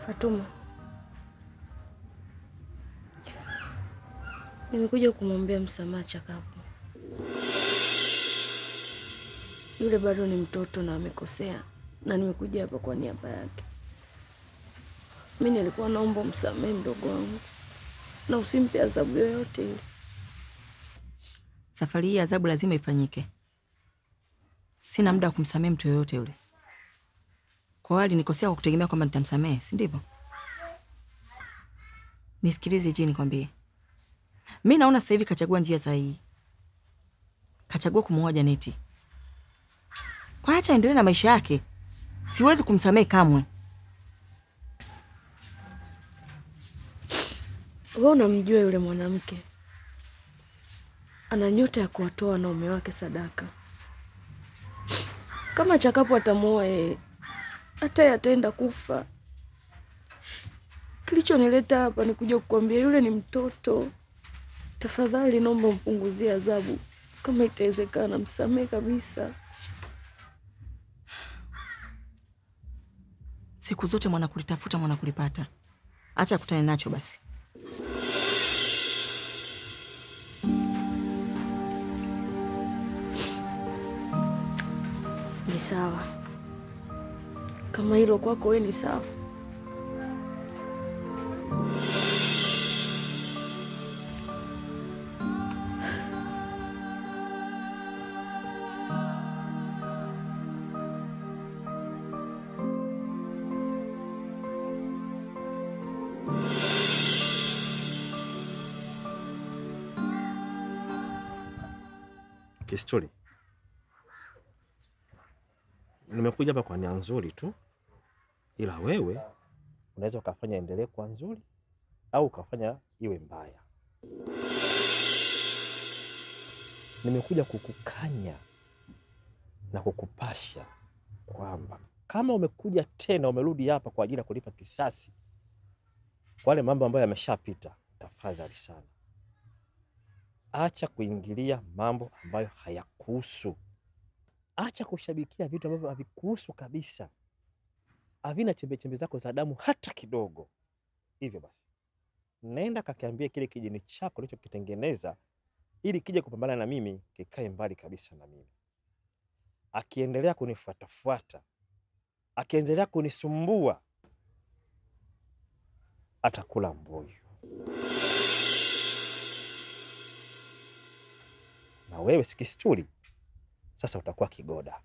Fatuma, nimekuja kumwombea msamaha Chakapu. Yule bado ni mtoto na amekosea, na nimekuja hapa kwa niaba yake. Mimi nilikuwa naomba msamehe mdogo wangu na usimpe adhabu yoyote ile. Safari hii adhabu lazima ifanyike. Sina muda wa kumsamehe mtu yoyote yule. Kwa wali nikosea kwa kutegemea kwamba nitamsamehe, si ndivyo? Nisikilize Jini nikwambie. Mimi naona sasa hivi kachagua njia sahihi. Kachagua kumuoa Janeti. Kwa acha endelee na maisha yake. Siwezi kumsamehe kamwe. Wewe unamjua yule mwanamke. Ana nyota ya kuwatoa wanaume wake sadaka. Kama Chakapu atamuoa yeye, Hata yeye ataenda kufa. Kilichonileta hapa ni kuja kukuambia yule ni mtoto. Tafadhali naomba mpunguzie adhabu. Kama itawezekana msamehe kabisa. Siku zote mwana kulitafuta mwana kulipata. Acha kutane nacho basi. Ni sawa. Kama hilo kwako wewe ni sawa. Kisturi, nimekuja hapa kwa nia nzuri tu, ila wewe unaweza ukafanya endelee kuwa nzuri au ukafanya iwe mbaya. Nimekuja kukukanya na kukupasha kwamba kama umekuja tena umerudi hapa kwa ajili ya kulipa kisasi kwa wale mambo ambayo yameshapita, tafadhali sana acha kuingilia mambo ambayo hayakuhusu. Acha kushabikia vitu ambavyo havikuhusu kabisa. Havina chembe-chembe zako za damu hata kidogo. Hivyo basi, nenda kakiambie kile kijini chako ulichokitengeneza ili kije kupambana na mimi, kikae mbali kabisa na mimi. Akiendelea kunifuatafuata, akiendelea kunisumbua, atakula mbuyu. Na wewe si Kisturi, sasa utakuwa kigoda.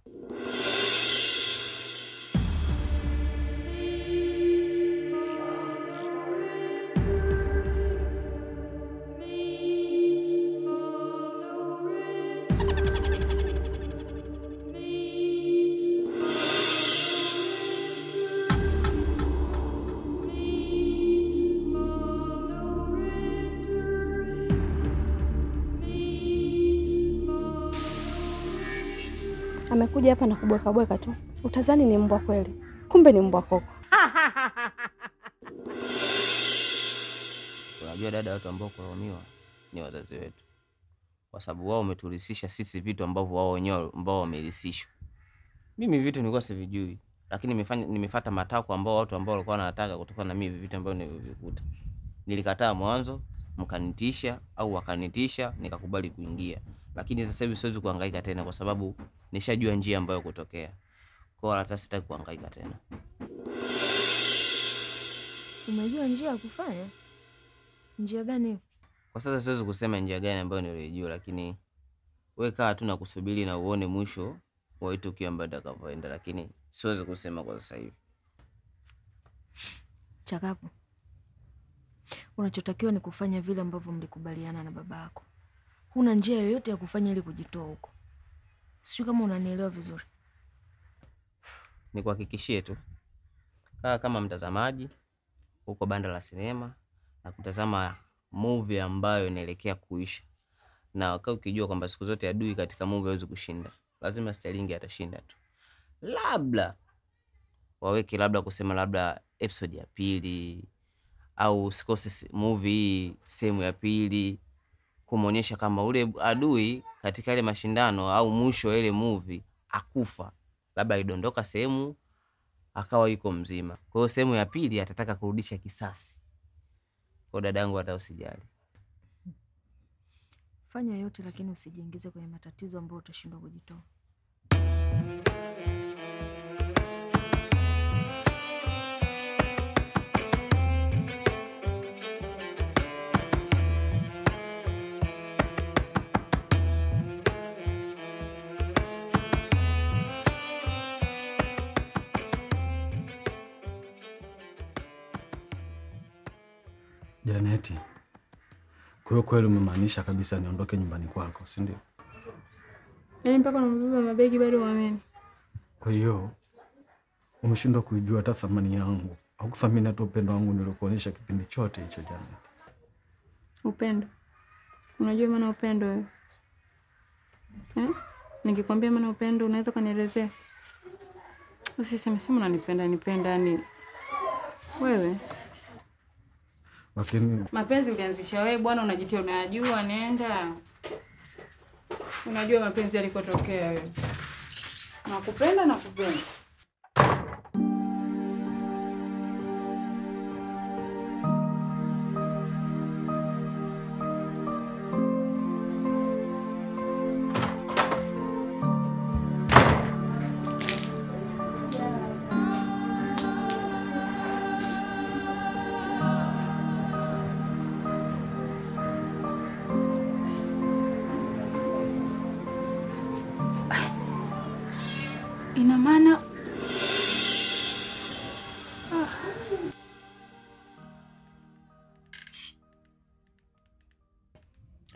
Amekuja hapa na kubweka bweka tu. Utazani ni mbwa kweli. Kumbe ni mbwa koko. Unajua dada, watu ambao kulaumiwa ni wazazi wetu. Kwa sababu wao wameturisisha sisi vitu ambavyo wao wenyewe ambao wamerisishwa. Mimi vitu nilikuwa sivijui, lakini nimefuata matakwa ambao watu ambao walikuwa wanataka kutokana na mimi vitu ambavyo nilivikuta. Nilikataa mwanzo, mkanitisha au wakanitisha, nikakubali kuingia. Lakini sasa hivi siwezi kuhangaika tena kwa sababu nishajua njia ambayo kutokea. Kwa hiyo hata sitaki kuhangaika tena. Umejua njia ya kufanya? Njia gani? Kwa sasa siwezi kusema njia gani ambayo nilijua, lakini wewe kaa tu na kusubiri na uone mwisho wa tukio ambalo litakavyoenda, lakini siwezi kusema kwa sasa hivi. Chakapu, unachotakiwa ni kufanya vile ambavyo mlikubaliana na baba yako. Huna njia yoyote ya kufanya ili kujitoa huko. Sijui kama unanielewa vizuri. Nikuhakikishie tu, kaa kama mtazamaji huko banda la sinema na kutazama movie ambayo inaelekea kuisha. Na wakati ukijua kwamba siku zote adui katika movie hawezi kushinda, lazima Sterling atashinda tu. Labda waweke labda kusema labda episode ya pili au usikose movie hii sehemu ya pili, kumuonyesha kama ule adui katika ile mashindano au mwisho ile movie akufa, labda idondoka sehemu akawa yuko mzima. Kwa hiyo sehemu ya pili atataka kurudisha kisasi. Kwa dadangu hata usijali. Fanya yote lakini usijiingize kwenye matatizo ambayo utashindwa kujitoa. Janeti, kwa hiyo kweli umemaanisha kabisa niondoke nyumbani kwako, si ndio? Yaani mpaka unambeba mabegi bado uamini. Kwa hiyo umeshindwa kuijua hata thamani yangu au kuthamini hata upendo wangu niliokuonyesha kipindi chote hicho, Janet. Upendo? Unajua maana upendo wewe? Nikikwambia maana upendo unaweza kunielezea? Usiseme sema unanipenda nipenda yani wewe. Lakini mapenzi ulianzisha wewe bwana, unajitia unayajua, nenda. Unajua mapenzi yalikotokea wewe. Nakupenda nakupenda. Ina maana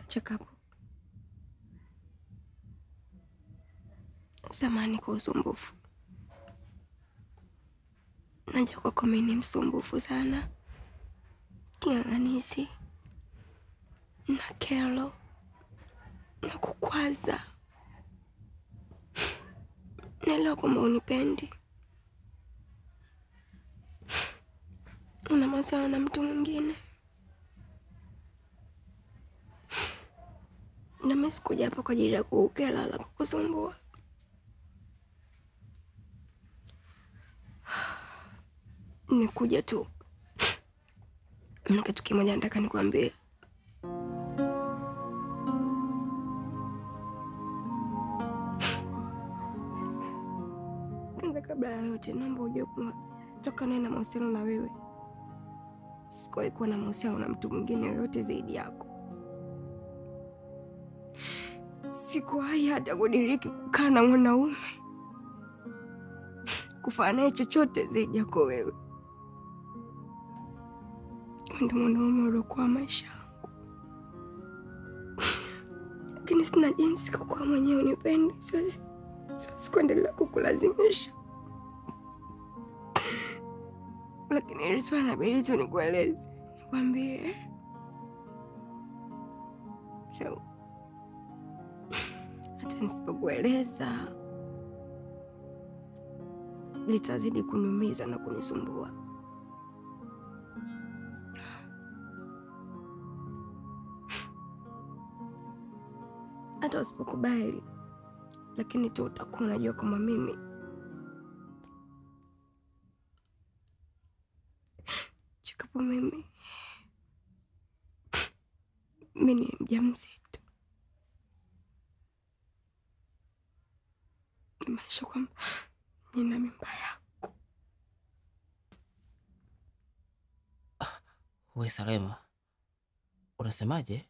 Chakapu, samahani kwa usumbufu. Najua kwako mimi ni msumbufu sana, king'ang'anizi na kero na kukwaza. Naelewa kwamba unipendi, una mahusiano na mtu mwingine, na mimi sikuja hapa kwa ajili ya kukukera wala kukusumbua. Nimekuja tu na kitu kimoja nataka nikwambie. Kabla ya yote, naomba ujue kwamba toka niwe na mahusiano na wewe, sikuwahi kuwa na mahusiano na mtu mwingine yoyote zaidi yako. Sikuwahi hata kudiriki kukaa na mwanaume, kufanya naye chochote zaidi yako wewe. Wewe ndio mwanaume uliokuwa maisha yangu, lakini sina jinsi kwa kuwa mwenyewe unipende. Siwezi kuendelea kukulazimisha. Lakini hili swala inabidi tu nikueleze, nikwambie. So, hata nisipokueleza litazidi kuniumiza na kunisumbua. Hata usipokubali, lakini tu utakuwa unajua kwamba mimi Chikapu, mimi ni mjamzito. Namaanisha kwamba nina mimba yako. Wewe Salema, unasemaje?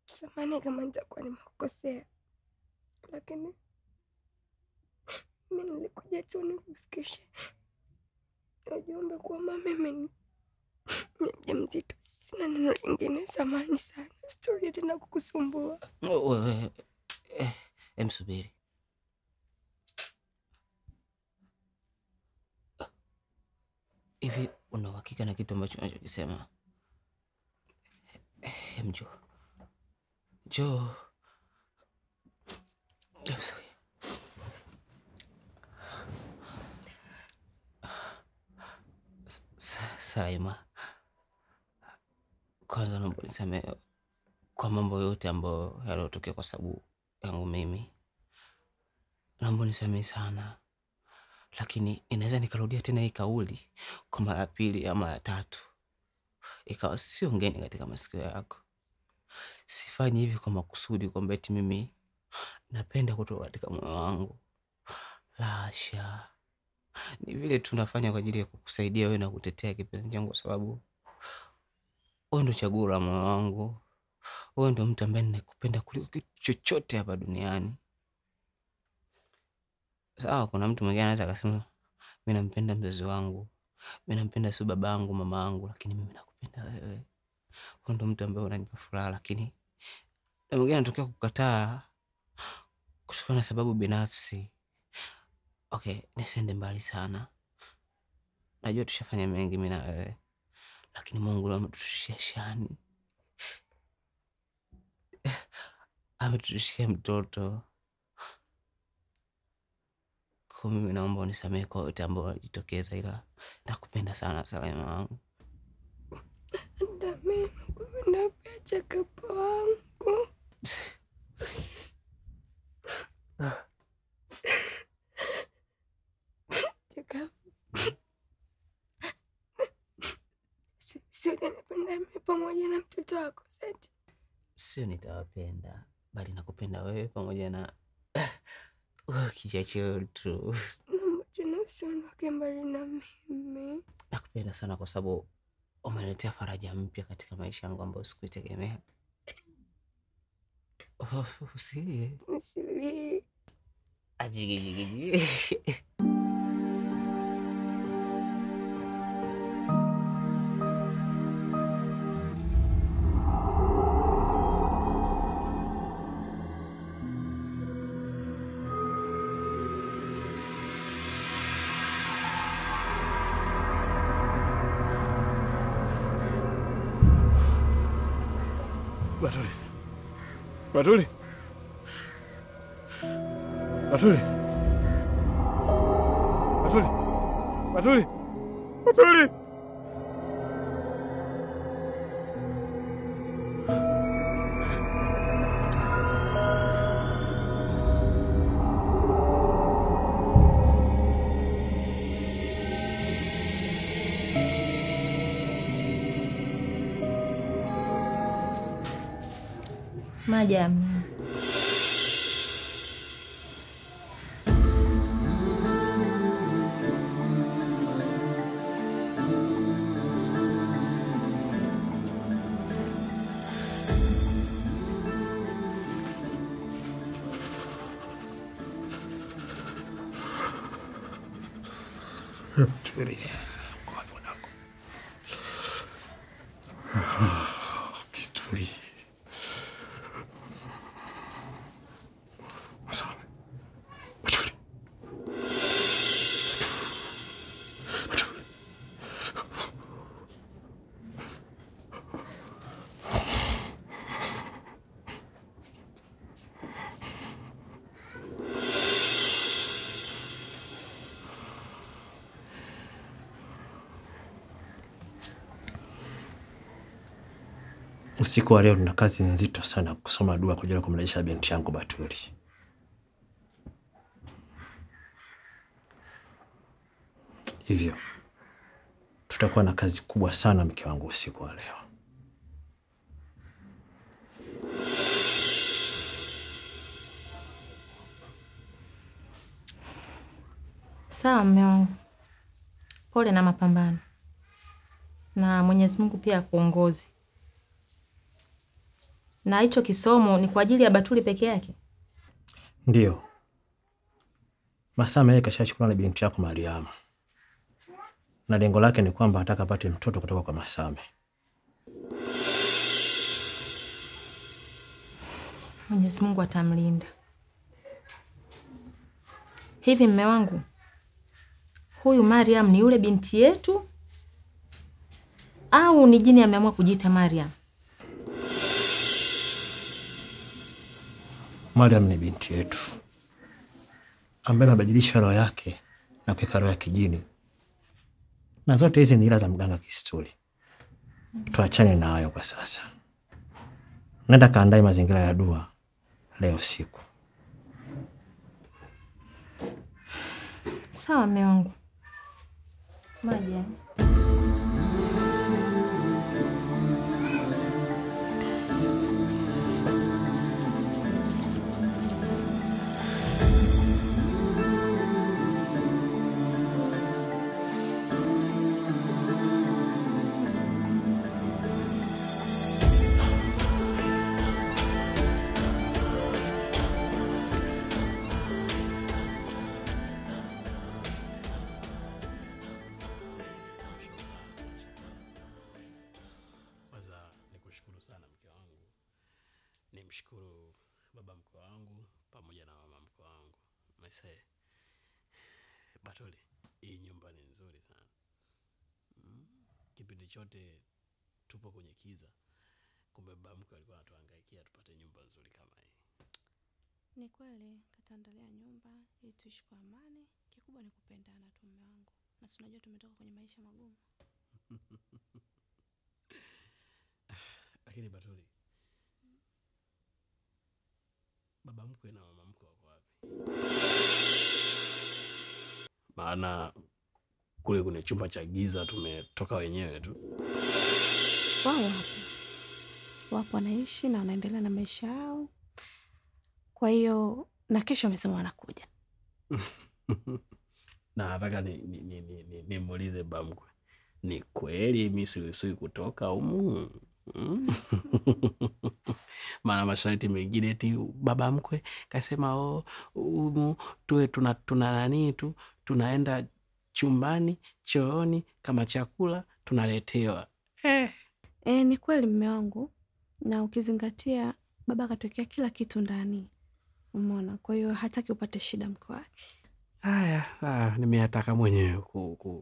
Samahani kama nitakuwa nimekukosea, lakini mimi nilikuja tu nikufikishe ujumbe kwamba mimi ni mjamzito. Sina neno lingine, samahani sana. Sitarudia tena kukusumbua. Wewe msubiri. Hivi una uhakika na kitu ambacho unachokisema? Njoo. Njoo. Salima, kwanza naomba nisamehe kwa mambo yote ambayo yaliyotokea kwa sababu yangu mimi. Naomba nisamehe sana. Lakini inaweza nikarudia tena hii kauli kwa mara ya pili ama ya tatu, ikawa sio ngeni katika masikio yako. Sifanyi hivi kwa makusudi kwamba eti mimi napenda kutoka katika moyo wangu. La hasha. Ni vile tunafanya kwa ajili ya kukusaidia wewe na kutetea kipenzi changu, kwa sababu wewe ndio chaguo la moyo wangu. Wewe ndio mtu ambaye ninakupenda kuliko kitu chochote hapa duniani. Sawa, kuna mtu mwingine anaweza akasema mimi nampenda mzazi wangu, mimi nampenda sio babangu, mama yangu, lakini mimi nakupenda wewe. Wewe ndio mtu ambaye unanipa furaha. Lakini na mwingine anatokea kukataa kutokana na sababu binafsi. Okay, nisende mbali sana. Najua tushafanya mengi mimi na wewe, lakini Mungu leo ametushia shani. Ametushia mtoto. Kwa mimi naomba unisamehe kwa yote ambayo yalijitokeza, ila nakupenda sana Salima wangu. Hata mimi nakupenda pia Chakapo wangu. Chakapo, sio utanipenda mimi pamoja na mtoto wako Seti? Sio nitawapenda, bali nakupenda wewe pamoja na kichwa chetu. Naomba tena usiondoke mbali na mimi. Nakupenda sana kwa sababu umeniletea faraja mpya katika maisha yangu ambayo sikuitegemea. Usilie. Nisilie. Ajigijigiji. Batuli. Batuli. Batuli. Batuli. Batuli. Batuli. Majam. Usiku wa leo nina kazi nzito sana kusoma dua kwa ajili ya kumrejesha binti yangu Batuli. Hivyo tutakuwa na kazi kubwa sana mke wangu usiku wa leo. Sawa mume wangu. Pole na mapambano. Na Mwenyezi Mungu pia akuongoze. Na hicho kisomo ni kwa ajili ya Batuli peke yake? Ndio. Masame yeye kashachukua na binti yako Mariamu. Na lengo lake ni kwamba anataka apate mtoto kutoka kwa Masame. Mwenyezi Mungu atamlinda. Hivi mume wangu, huyu Mariam ni yule binti yetu au ni jini ameamua kujiita Mariam? Mariam ni binti yetu ambaye amebadilisha roho yake na kuweka roho ya kijini, na zote hizi ni hila za mganga Kisturi. Tuachane na hayo kwa sasa. Nenda kaandae mazingira ya dua leo usiku. Sawa mume wangu. Maji. Nimshukuru baba mkwe wangu pamoja na mama mkwe wangu. Mese Batuli, hii nyumba ni nzuri sana. Kipindi chote tupo kwenye kiza, kumbe baba mkwe alikuwa anatuhangaikia tupate nyumba nzuri kama hii. Ni kweli katuandalia nyumba ili tuishi kwa amani. Kikubwa ni kupendana tu mume wangu. Na si unajua tumetoka kwenye maisha magumu. Lakini Batuli, baba mkwe na mama mkwe wako wapi? Maana kule kuna chumba cha giza tumetoka wenyewe tu. Wao wapo. Wapo wanaishi na wanaendelea na maisha yao. Kwa hiyo na kesho wamesema wanakuja. Na nataka nimuulize baba mkwe. Ni kweli mimi siruhusiwi kutoka humu? Maana masharti mengine eti baba mkwe kasema oh, humu tuwe tuna nani tu, tunaenda chumbani, chooni, kama chakula tunaletewa. Ni kweli mume wangu, na ukizingatia baba akatokea kila kitu ndani. Umeona? Kwa hiyo hataki upate shida mke wake. Haya, nimeyataka mwenyewe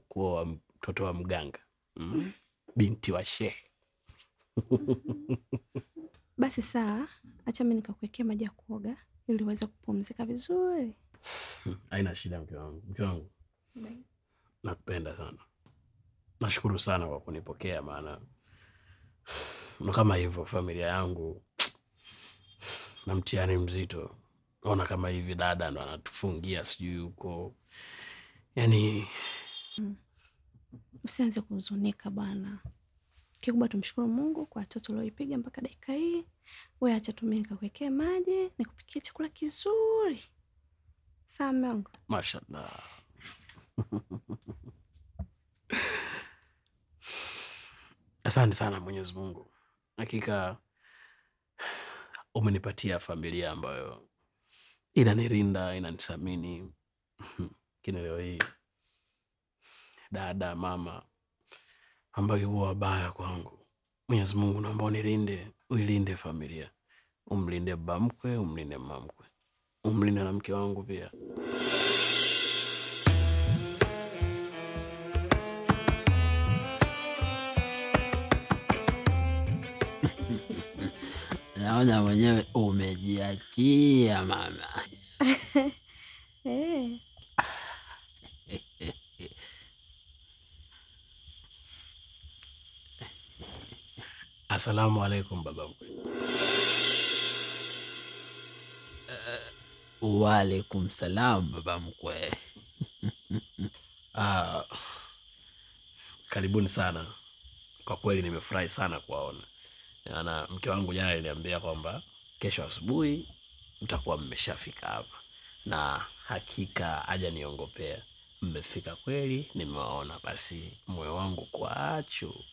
kuoa mtoto wa mganga. Binti wa shehe. Basi sawa, acha mimi nikakuwekea maji ya kuoga ili uweze kupumzika vizuri. Haina shida mke wangu. Mke wangu, nakupenda sana. Nashukuru sana kwa kunipokea, maana kama hivyo familia yangu na mtihani mzito. Ona kama hivi dada ndo anatufungia sijui huko. Yaani usianze kuhuzunika bwana. Kikubwa tumshukuru Mungu kwa watoto walioipiga mpaka dakika hii. Wewe acha tu mimi nikakuwekea maji, nikupikie chakula kizuri. Sawa mume wangu? Mashallah. Asante sana Mwenyezi Mungu. Hakika umenipatia familia ambayo inanirinda, inanithamini. Lakini leo hii dada, mama ambayo huwa wabaya kwangu. Mwenyezi Mungu naomba unilinde, uilinde familia. Umlinde baba mkwe, umlinde mama mkwe. Umlinde na mke wangu pia. Naona mwenyewe umejiachia mama. Asalamu alaikum baba mkwe. Wa alaikum salam baba mkwe. Karibuni sana. Kwa kweli nimefurahi sana kuwaona. Maana mke wangu jana aliniambia kwamba kesho asubuhi mtakuwa mmeshafika hapa. Na hakika haja niongopea. Mmefika kweli, nimewaona, basi moyo wangu kuachu.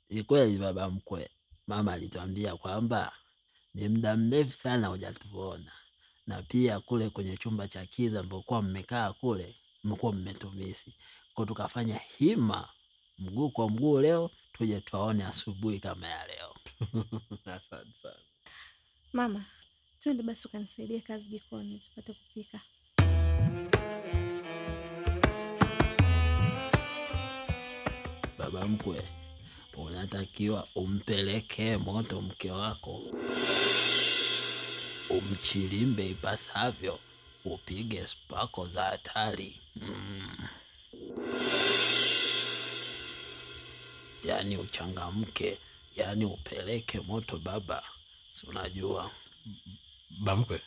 Ni kweli baba mkwe, mama alituambia kwamba ni muda mrefu sana hujatuona. Na pia kule kwenye chumba cha kiza mlikuwa mmekaa kule, mlikuwa mmetumisi. Kwa tukafanya hima mguu kwa mguu leo tuje tuwaone asubuhi kama ya leo. Asante sana. Mama, twende basi ukanisaidie kazi jikoni tupate kupika. Baba mkwe, unatakiwa umpeleke moto mke wako, umchilimbe ipasavyo, upige spako za hatari. Yaani uchangamke, yaani upeleke moto baba. Si unajua baba mkwe,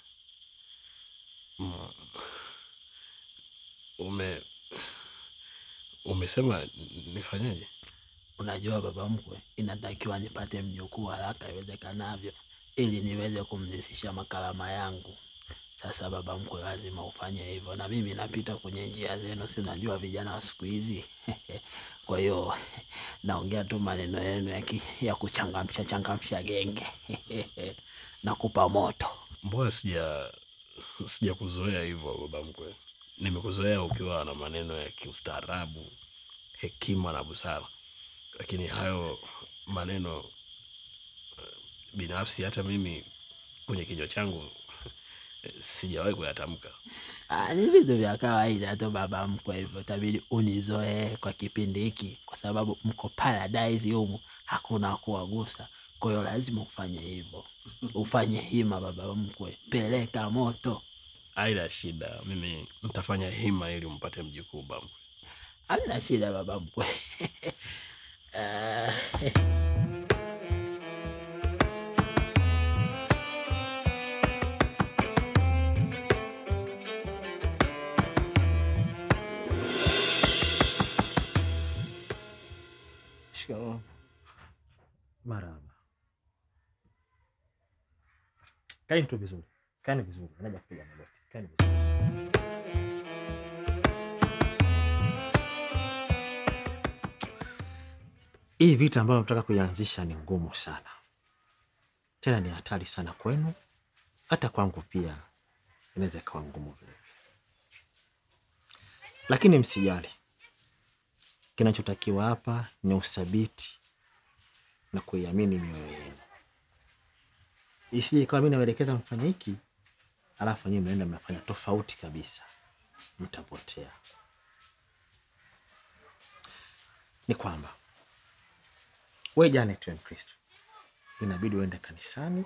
umesema nifanyaje? Unajua baba mkwe, inatakiwa nipate mjukuu haraka iwezekanavyo ili niweze kumrithisha makalama yangu. Sasa baba mkwe, lazima ufanye hivyo, na mimi napita kwenye njia zenu, si unajua vijana wa siku hizi. Kwa hiyo naongea tu maneno yenu ya kuchangamsha changamsha genge. Nakupa moto. Mbona sijakuzoea hivyo baba mkwe? Nimekuzoea ukiwa na maneno ya kiustaarabu, hekima na busara. Lakini hayo maneno binafsi hata mimi kwenye kinywa changu sijawahi kuyatamka. Ni vitu vya kawaida tu baba mkwe, hivyo itabidi unizoee kwa kipindi hiki, kwa sababu mko paradise humu, hakuna kuwagusa. Kwa hiyo lazima ufanye hivyo. Ufanye hima baba mkwe, peleka moto. Haina shida, mimi nitafanya hima ili umpate mjukuu baba mkwe. Hamna shida baba mkwe. Shikamoo. Marhaba. Kaeni tu vizuri. Kaeni vizuri. Naja kupiga magoti. Kaeni vizuri. Hii vita ambayo nataka kuianzisha ni ngumu sana. Tena ni hatari sana kwenu, hata kwangu pia inaweza ikawa ngumu vile vile. Lakini msijali. Kinachotakiwa hapa ni uthabiti na kuiamini mioyo yenu. Isije ikawa mimi naelekeza mfanye hiki, alafu nyinyi mnaenda mnafanya tofauti kabisa. Mtapotea. Ni kwamba wewe Janet, wewe Mkristo, inabidi uende kanisani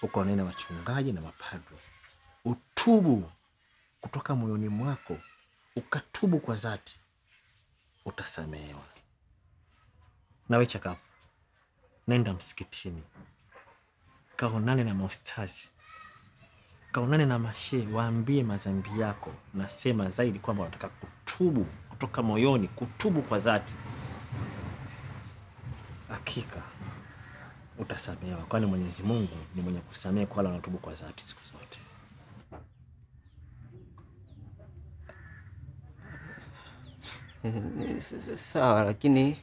ukaonane na wachungaji na mapadre, utubu kutoka moyoni mwako, ukatubu kwa dhati, utasamehewa. Na wewe Chakapu, nenda msikitini, kaonane na maustazi, kaonane na mashehe, waambie madhambi yako, na sema zaidi kwamba unataka kutubu kutoka moyoni, kutubu kwa dhati. Hakika utasamehewa, kwani Mwenyezi Mungu ni mwenye kusamehe kwa wale wanaotubu kwa dhati siku zote. Sawa, lakini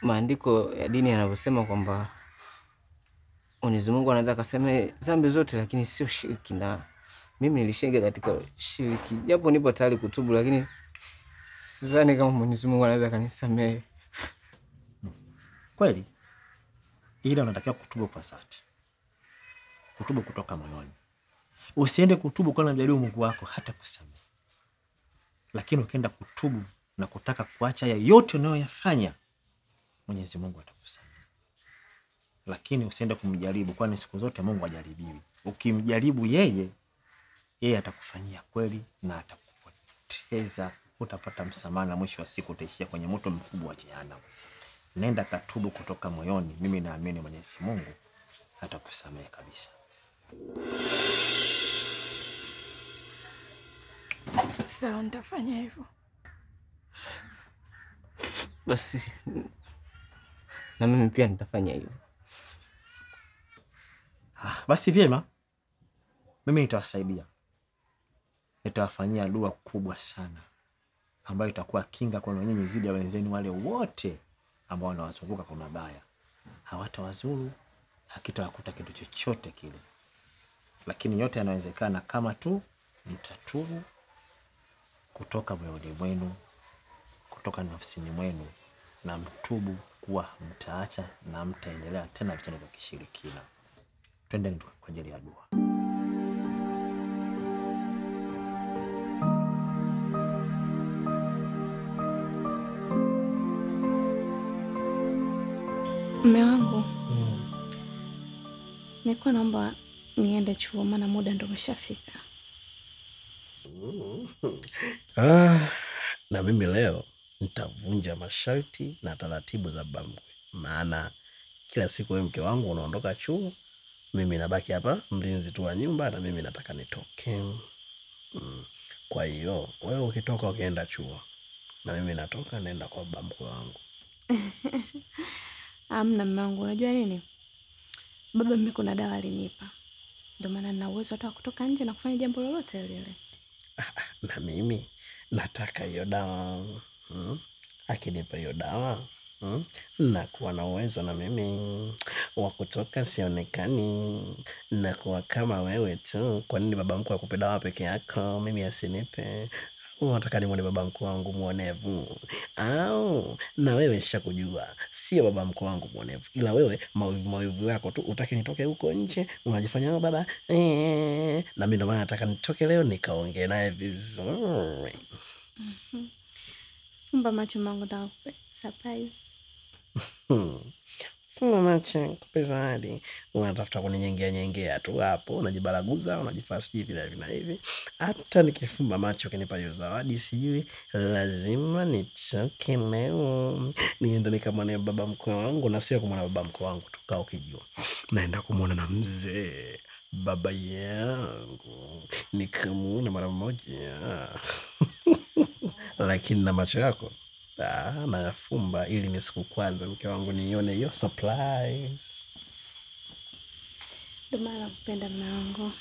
maandiko ya dini yanavyosema kwamba Mwenyezi Mungu anaweza akasamehe dhambi zote, lakini sio shiriki, na mimi nilishinga katika shiriki. Japo nipo tayari kutubu, lakini sidhani kama Mwenyezi Mungu anaweza akanisamehe. Kweli, ila unatakiwa kutubu kwa dhati, kutubu kutoka moyoni. Usiende kutubu kwa unamjaribu Mungu wako hata kusamehe. Lakini ukienda kutubu na kutaka kuacha ya yote unayoyafanya, Mwenyezi Mungu atakusamehe. Lakini usiende kumjaribu, kwani siku zote Mungu hajaribiwi. Ukimjaribu yeye, yeye atakufanyia kweli na atakupoteza. Utapata msamaha na mwisho wa siku utaishia kwenye moto mkubwa wa jehanamu. Nenda katubu kutoka moyoni, mimi naamini Mwenyezi Mungu atakusamehe kabisa. Sawa, nitafanya hivyo. Basi na mimi pia nitafanya hivyo. Basi vyema, mimi nitawasaidia. Nitawafanyia dua kubwa sana ambayo itakuwa kinga kwa nyinyi zidi ya wenzenu wale wote ambao wanawazunguka kwa mabaya. Hawatawazuru, hakitawakuta kitu chochote kile. Lakini yote yanawezekana kama tu mtatubu kutoka moyoni mwenu, kutoka nafsini mwenu, na mtubu kuwa mtaacha na mtaendelea tena vitendo vya kishirikina. Twendeni kwa ajili ya dua. Mume wangu, nilikuwa naomba niende chuo maana muda ndo umeshafika. Na mimi leo nitavunja masharti na taratibu za baba mkwe. Maana kila siku wewe mke wangu unaondoka chuo, mimi nabaki hapa mlinzi tu wa nyumba, na mimi nataka nitoke. Kwa hiyo wewe ukitoka ukienda chuo, na mimi natoka naenda kwa baba mkwe wangu. Amna mume wangu, unajua nini? Baba mimi kuna dawa alinipa. Ndio maana nina uwezo hata kutoka nje na kufanya jambo lolote lile. Na mimi nataka hiyo dawa. Akinipa hiyo dawa, nakuwa na uwezo na mimi wa kutoka sionekani, nakuwa kama wewe tu. Kwa nini baba mkwe akupe dawa peke yako, mimi asinipe? Unataka nimuone baba mkwe wangu muonevu? Au na wewe nishakujua sio baba mkwe wangu muonevu, ila wewe mawivu yako tu, utaki nitoke huko nje, unajifanya baba. Na mimi ndo maana nataka nitoke leo nikaongee naye vizuri. Fumba macho mangu na surprise. Fumba macho nikupe zawadi. Unatafuta kuninyengea nyengea tu hapo, unajibaraguza, unajifaa sijui hivi na hivi na hivi. Hata nikifumba macho ukinipa hiyo zawadi sijui lazima nichoke leo. Niende nikamwone baba mkwe wangu, na sio kumwona baba mkwe wangu tu, kaa ukijua. Naenda kumwona na mzee baba yangu, nikamuona mara moja. Lakini na macho yako nayafumba ili nisikukwaze mke wangu, nione hiyo surprise. Ndio maana nakupenda mume wangu.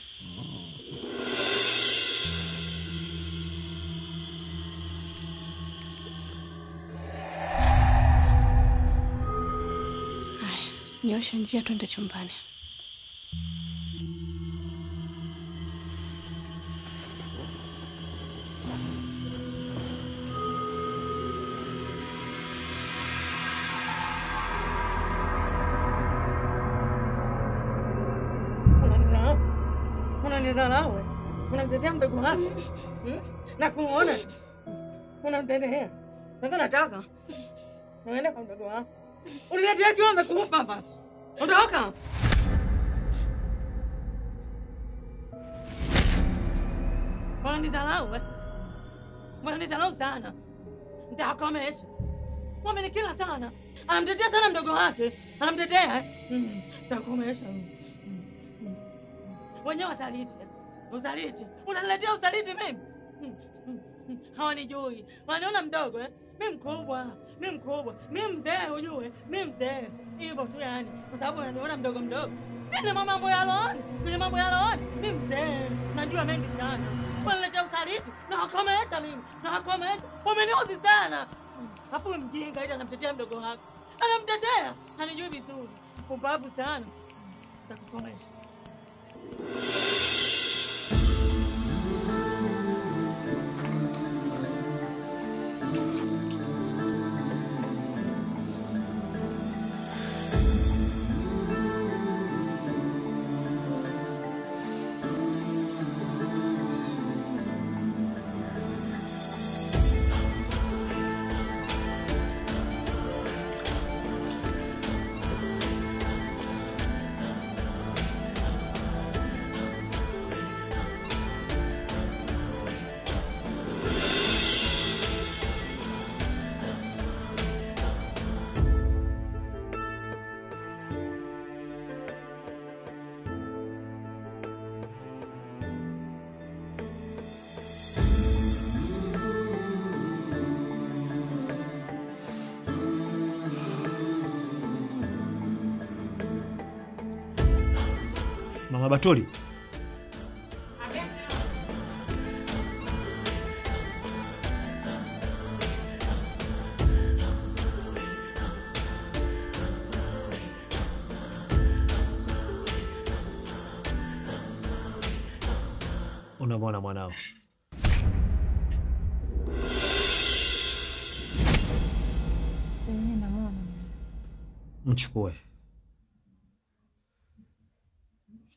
Haya, nyosha njia twende chumbani. Unanidharau, unamtetea mdogo wako. Na kuona unamtetea. Sasa nataka niende kwa mdogo wako. Uniletea kiwa amekufa hapa. Ondoka. Unanidharau, unanidharau sana. Nitakomesha. Wamenikila sana. Anamtetea sana mdogo wake. Anamtetea. Nitakomesha. Wenyewe wasaliti. Usaliti. Unaniletea usaliti mimi? Hawanijui. Waniona mdogo eh? Mimi mkubwa. Mimi mkubwa. Mimi mzee ujue. Mimi mzee. Hivyo tu yani. Kwa sababu unaniona mdogo mdogo. Mimi na mambo ya rohoni. Kwenye mambo ya rohoni. Mimi mzee. Najua mengi sana. Wananiletea usaliti. Na wakomesha mimi. Na wakomesha. Wameniuzi sana. Afu mjinga ila anamtetea mdogo wako. Anamtetea. Hanijui vizuri. Pumbavu sana. Nitakukomesha. Mama Batuli. Unamwona mwanao? Namwona. Mchukue.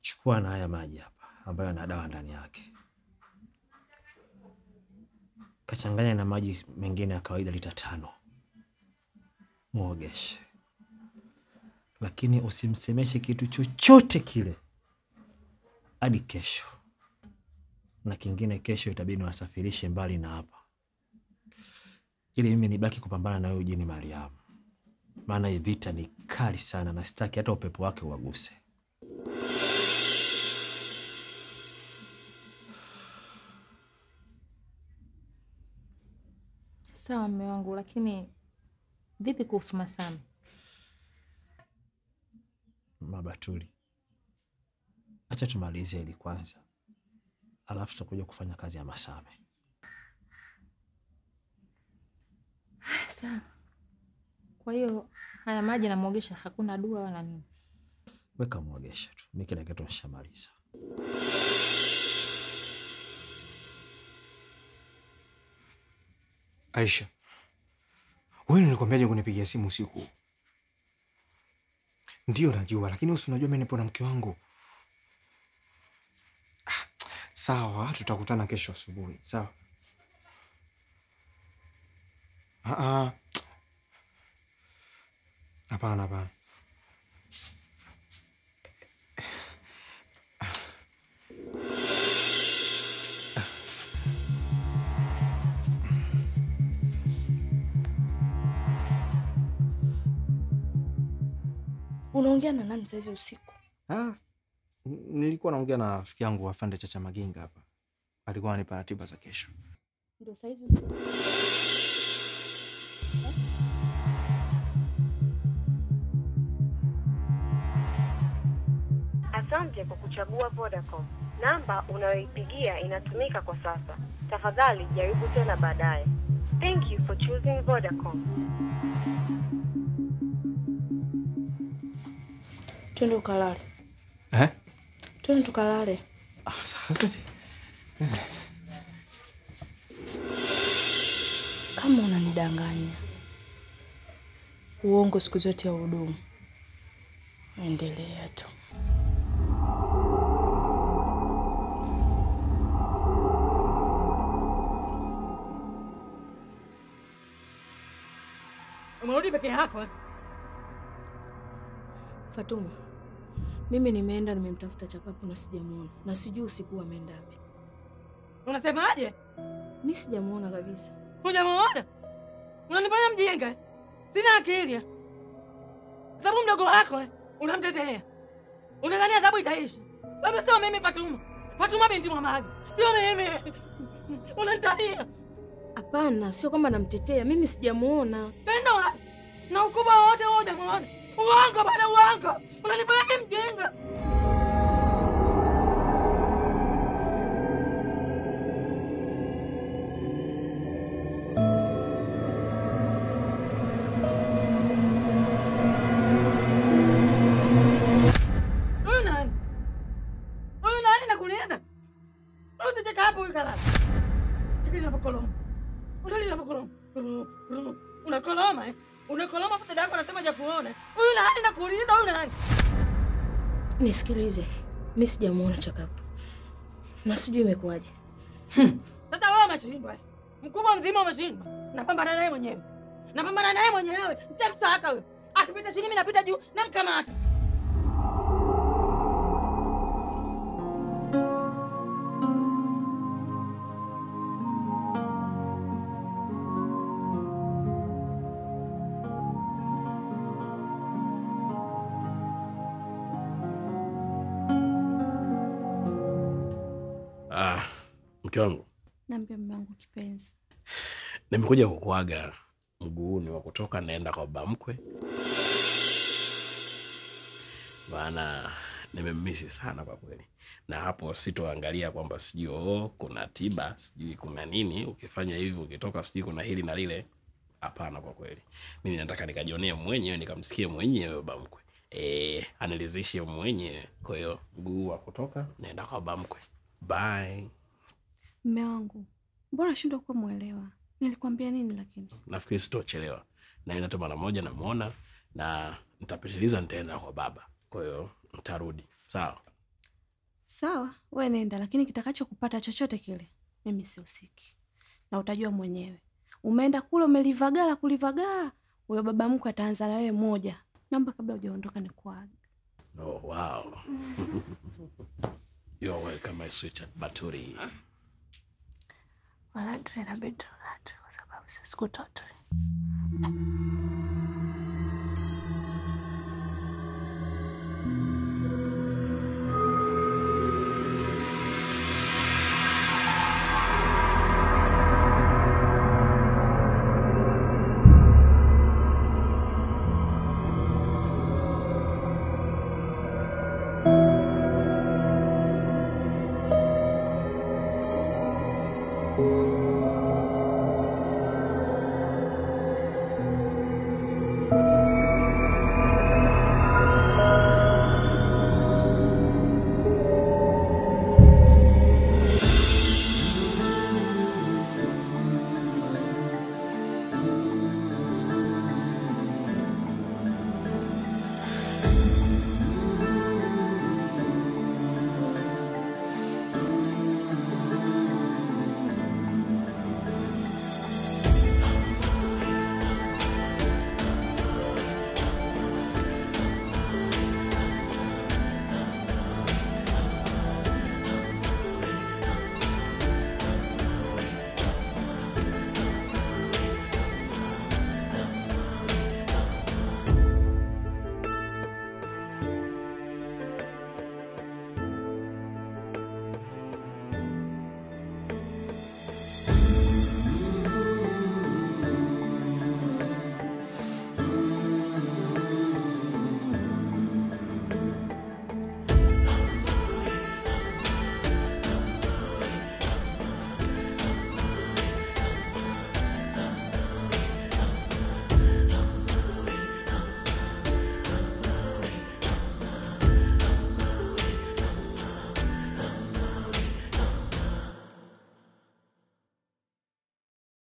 Chukua na haya maji hapa ambayo yana dawa ndani yake. Kachanganya na maji mengine ya kawaida lita 5. Muogeshe. Lakini usimsemeshe kitu chochote kile hadi kesho. Na kingine kesho itabidi niwasafirishe mbali na hapa, ili mimi nibaki kupambana na huyu jini Mariamu. Maana hii vita ni kali sana na sitaki hata upepo wake uwaguse. Sawa mume wangu, lakini vipi kuhusu Masami? Mabatuli, acha tumalize ili kwanza, alafu tutakuja kufanya kazi ya Masame. Sawa. Kwa hiyo haya maji namuogesha, hakuna dua wala nini? Weka muogesha tu, mimi kila kitu nishamaliza. Aisha, wewe nilikwambiaje kunipigia simu usiku? Ndio najua, lakini wewe unajua mimi nipo na mke wangu. Sawa, tutakutana kesho asubuhi. Sawa? Hapana, hapana. Unaongea na nani saizi usiku? Ah, nilikuwa naongea na rafiki yangu afande Chacha Maginga hapa. Alikuwa ananipa ratiba za kesho. Ndio saizi usiku. Asante kwa kuchagua Vodacom. Namba unayoipigia inatumika kwa sasa. Tafadhali jaribu tena baadaye. Thank you for choosing Vodacom. Twende ukalale. Eh? Twende tukalale. Ah, sawa. Kama unanidanganya. Uongo siku zote haudumu. Endelea tu. Umerudi peke yako eh? Fatuma, mimi nimeenda nimemtafuta Chakapu na sijamuona. Na sijui usiku ameenda wapi. Unasemaje? Mimi sijamuona kabisa. Hujamuona? Unanifanya mjinga? Sina akili. Sababu mdogo wako unamtetea. Unadhani adhabu itaisha? Baba sio mimi Fatuma. Fatuma binti Mwamage. Sio mimi. Unanitania. Hapana, sio kama namtetea. Mimi sijamuona. Nenda wapi? Na ukubwa wote wewe hujamuona. Uongo bana, uongo. Unanifanya mimi mjinga. Huyu nani? Huyu nani nakuuliza? Usicheka hapo huyu kalala. Cheki ninavyokoloma. Ungali ninavyokoloma. Unakoloma eh? Unakoloma dada yako anasema hajakuona. Huyu nani nakuuliza, huyu nani? Nisikilize. Mimi sijamuona Chakapu. Na sijui imekuwaje. Sasa wewe umeshindwa eh? Mkubwa mzima umeshindwa. Napambana naye mwenyewe. Napambana naye mwenyewe. Nitamsaka huyo. Akipita chini mimi napita juu namkamata. Mke wangu. Niambie mume wangu kipenzi. Nimekuja kukuaga mguuni wa kutoka naenda kwa baba mkwe. Maana nimemmisi sana kwa kweli. Na hapo sitoangalia kwamba sijui kuna tiba, sijui kuna nini, ukifanya hivi ukitoka sijui kuna hili na lile. Hapana kwa kweli. Mimi nataka nikajionee mwenyewe, nikamsikie mwenyewe baba mkwe. Anilizishe mwenyewe. Kwa hiyo mguu wa kutoka naenda kwa baba mkwe. Bye. Mume wangu, mbona unashindwa kuwa muelewa? Nilikwambia nini lakini? Nafikiri sitochelewa. Naenda tu mara moja namuona na nitapitiliza nitaenda kwa baba. Kwa hiyo nitarudi. Sawa? Sawa, wewe nenda lakini kitakachokupata chochote kile mimi sihusiki. Na utajua mwenyewe. Umeenda kule umelivagala kulivagaa, huyo baba mkwe ataanza na wewe moja. Naomba kabla hujaondoka nikuage. Oh, wow. You are welcome my sweetheart Baturi. Waladre na bedroladre kwa sababu sikutoto.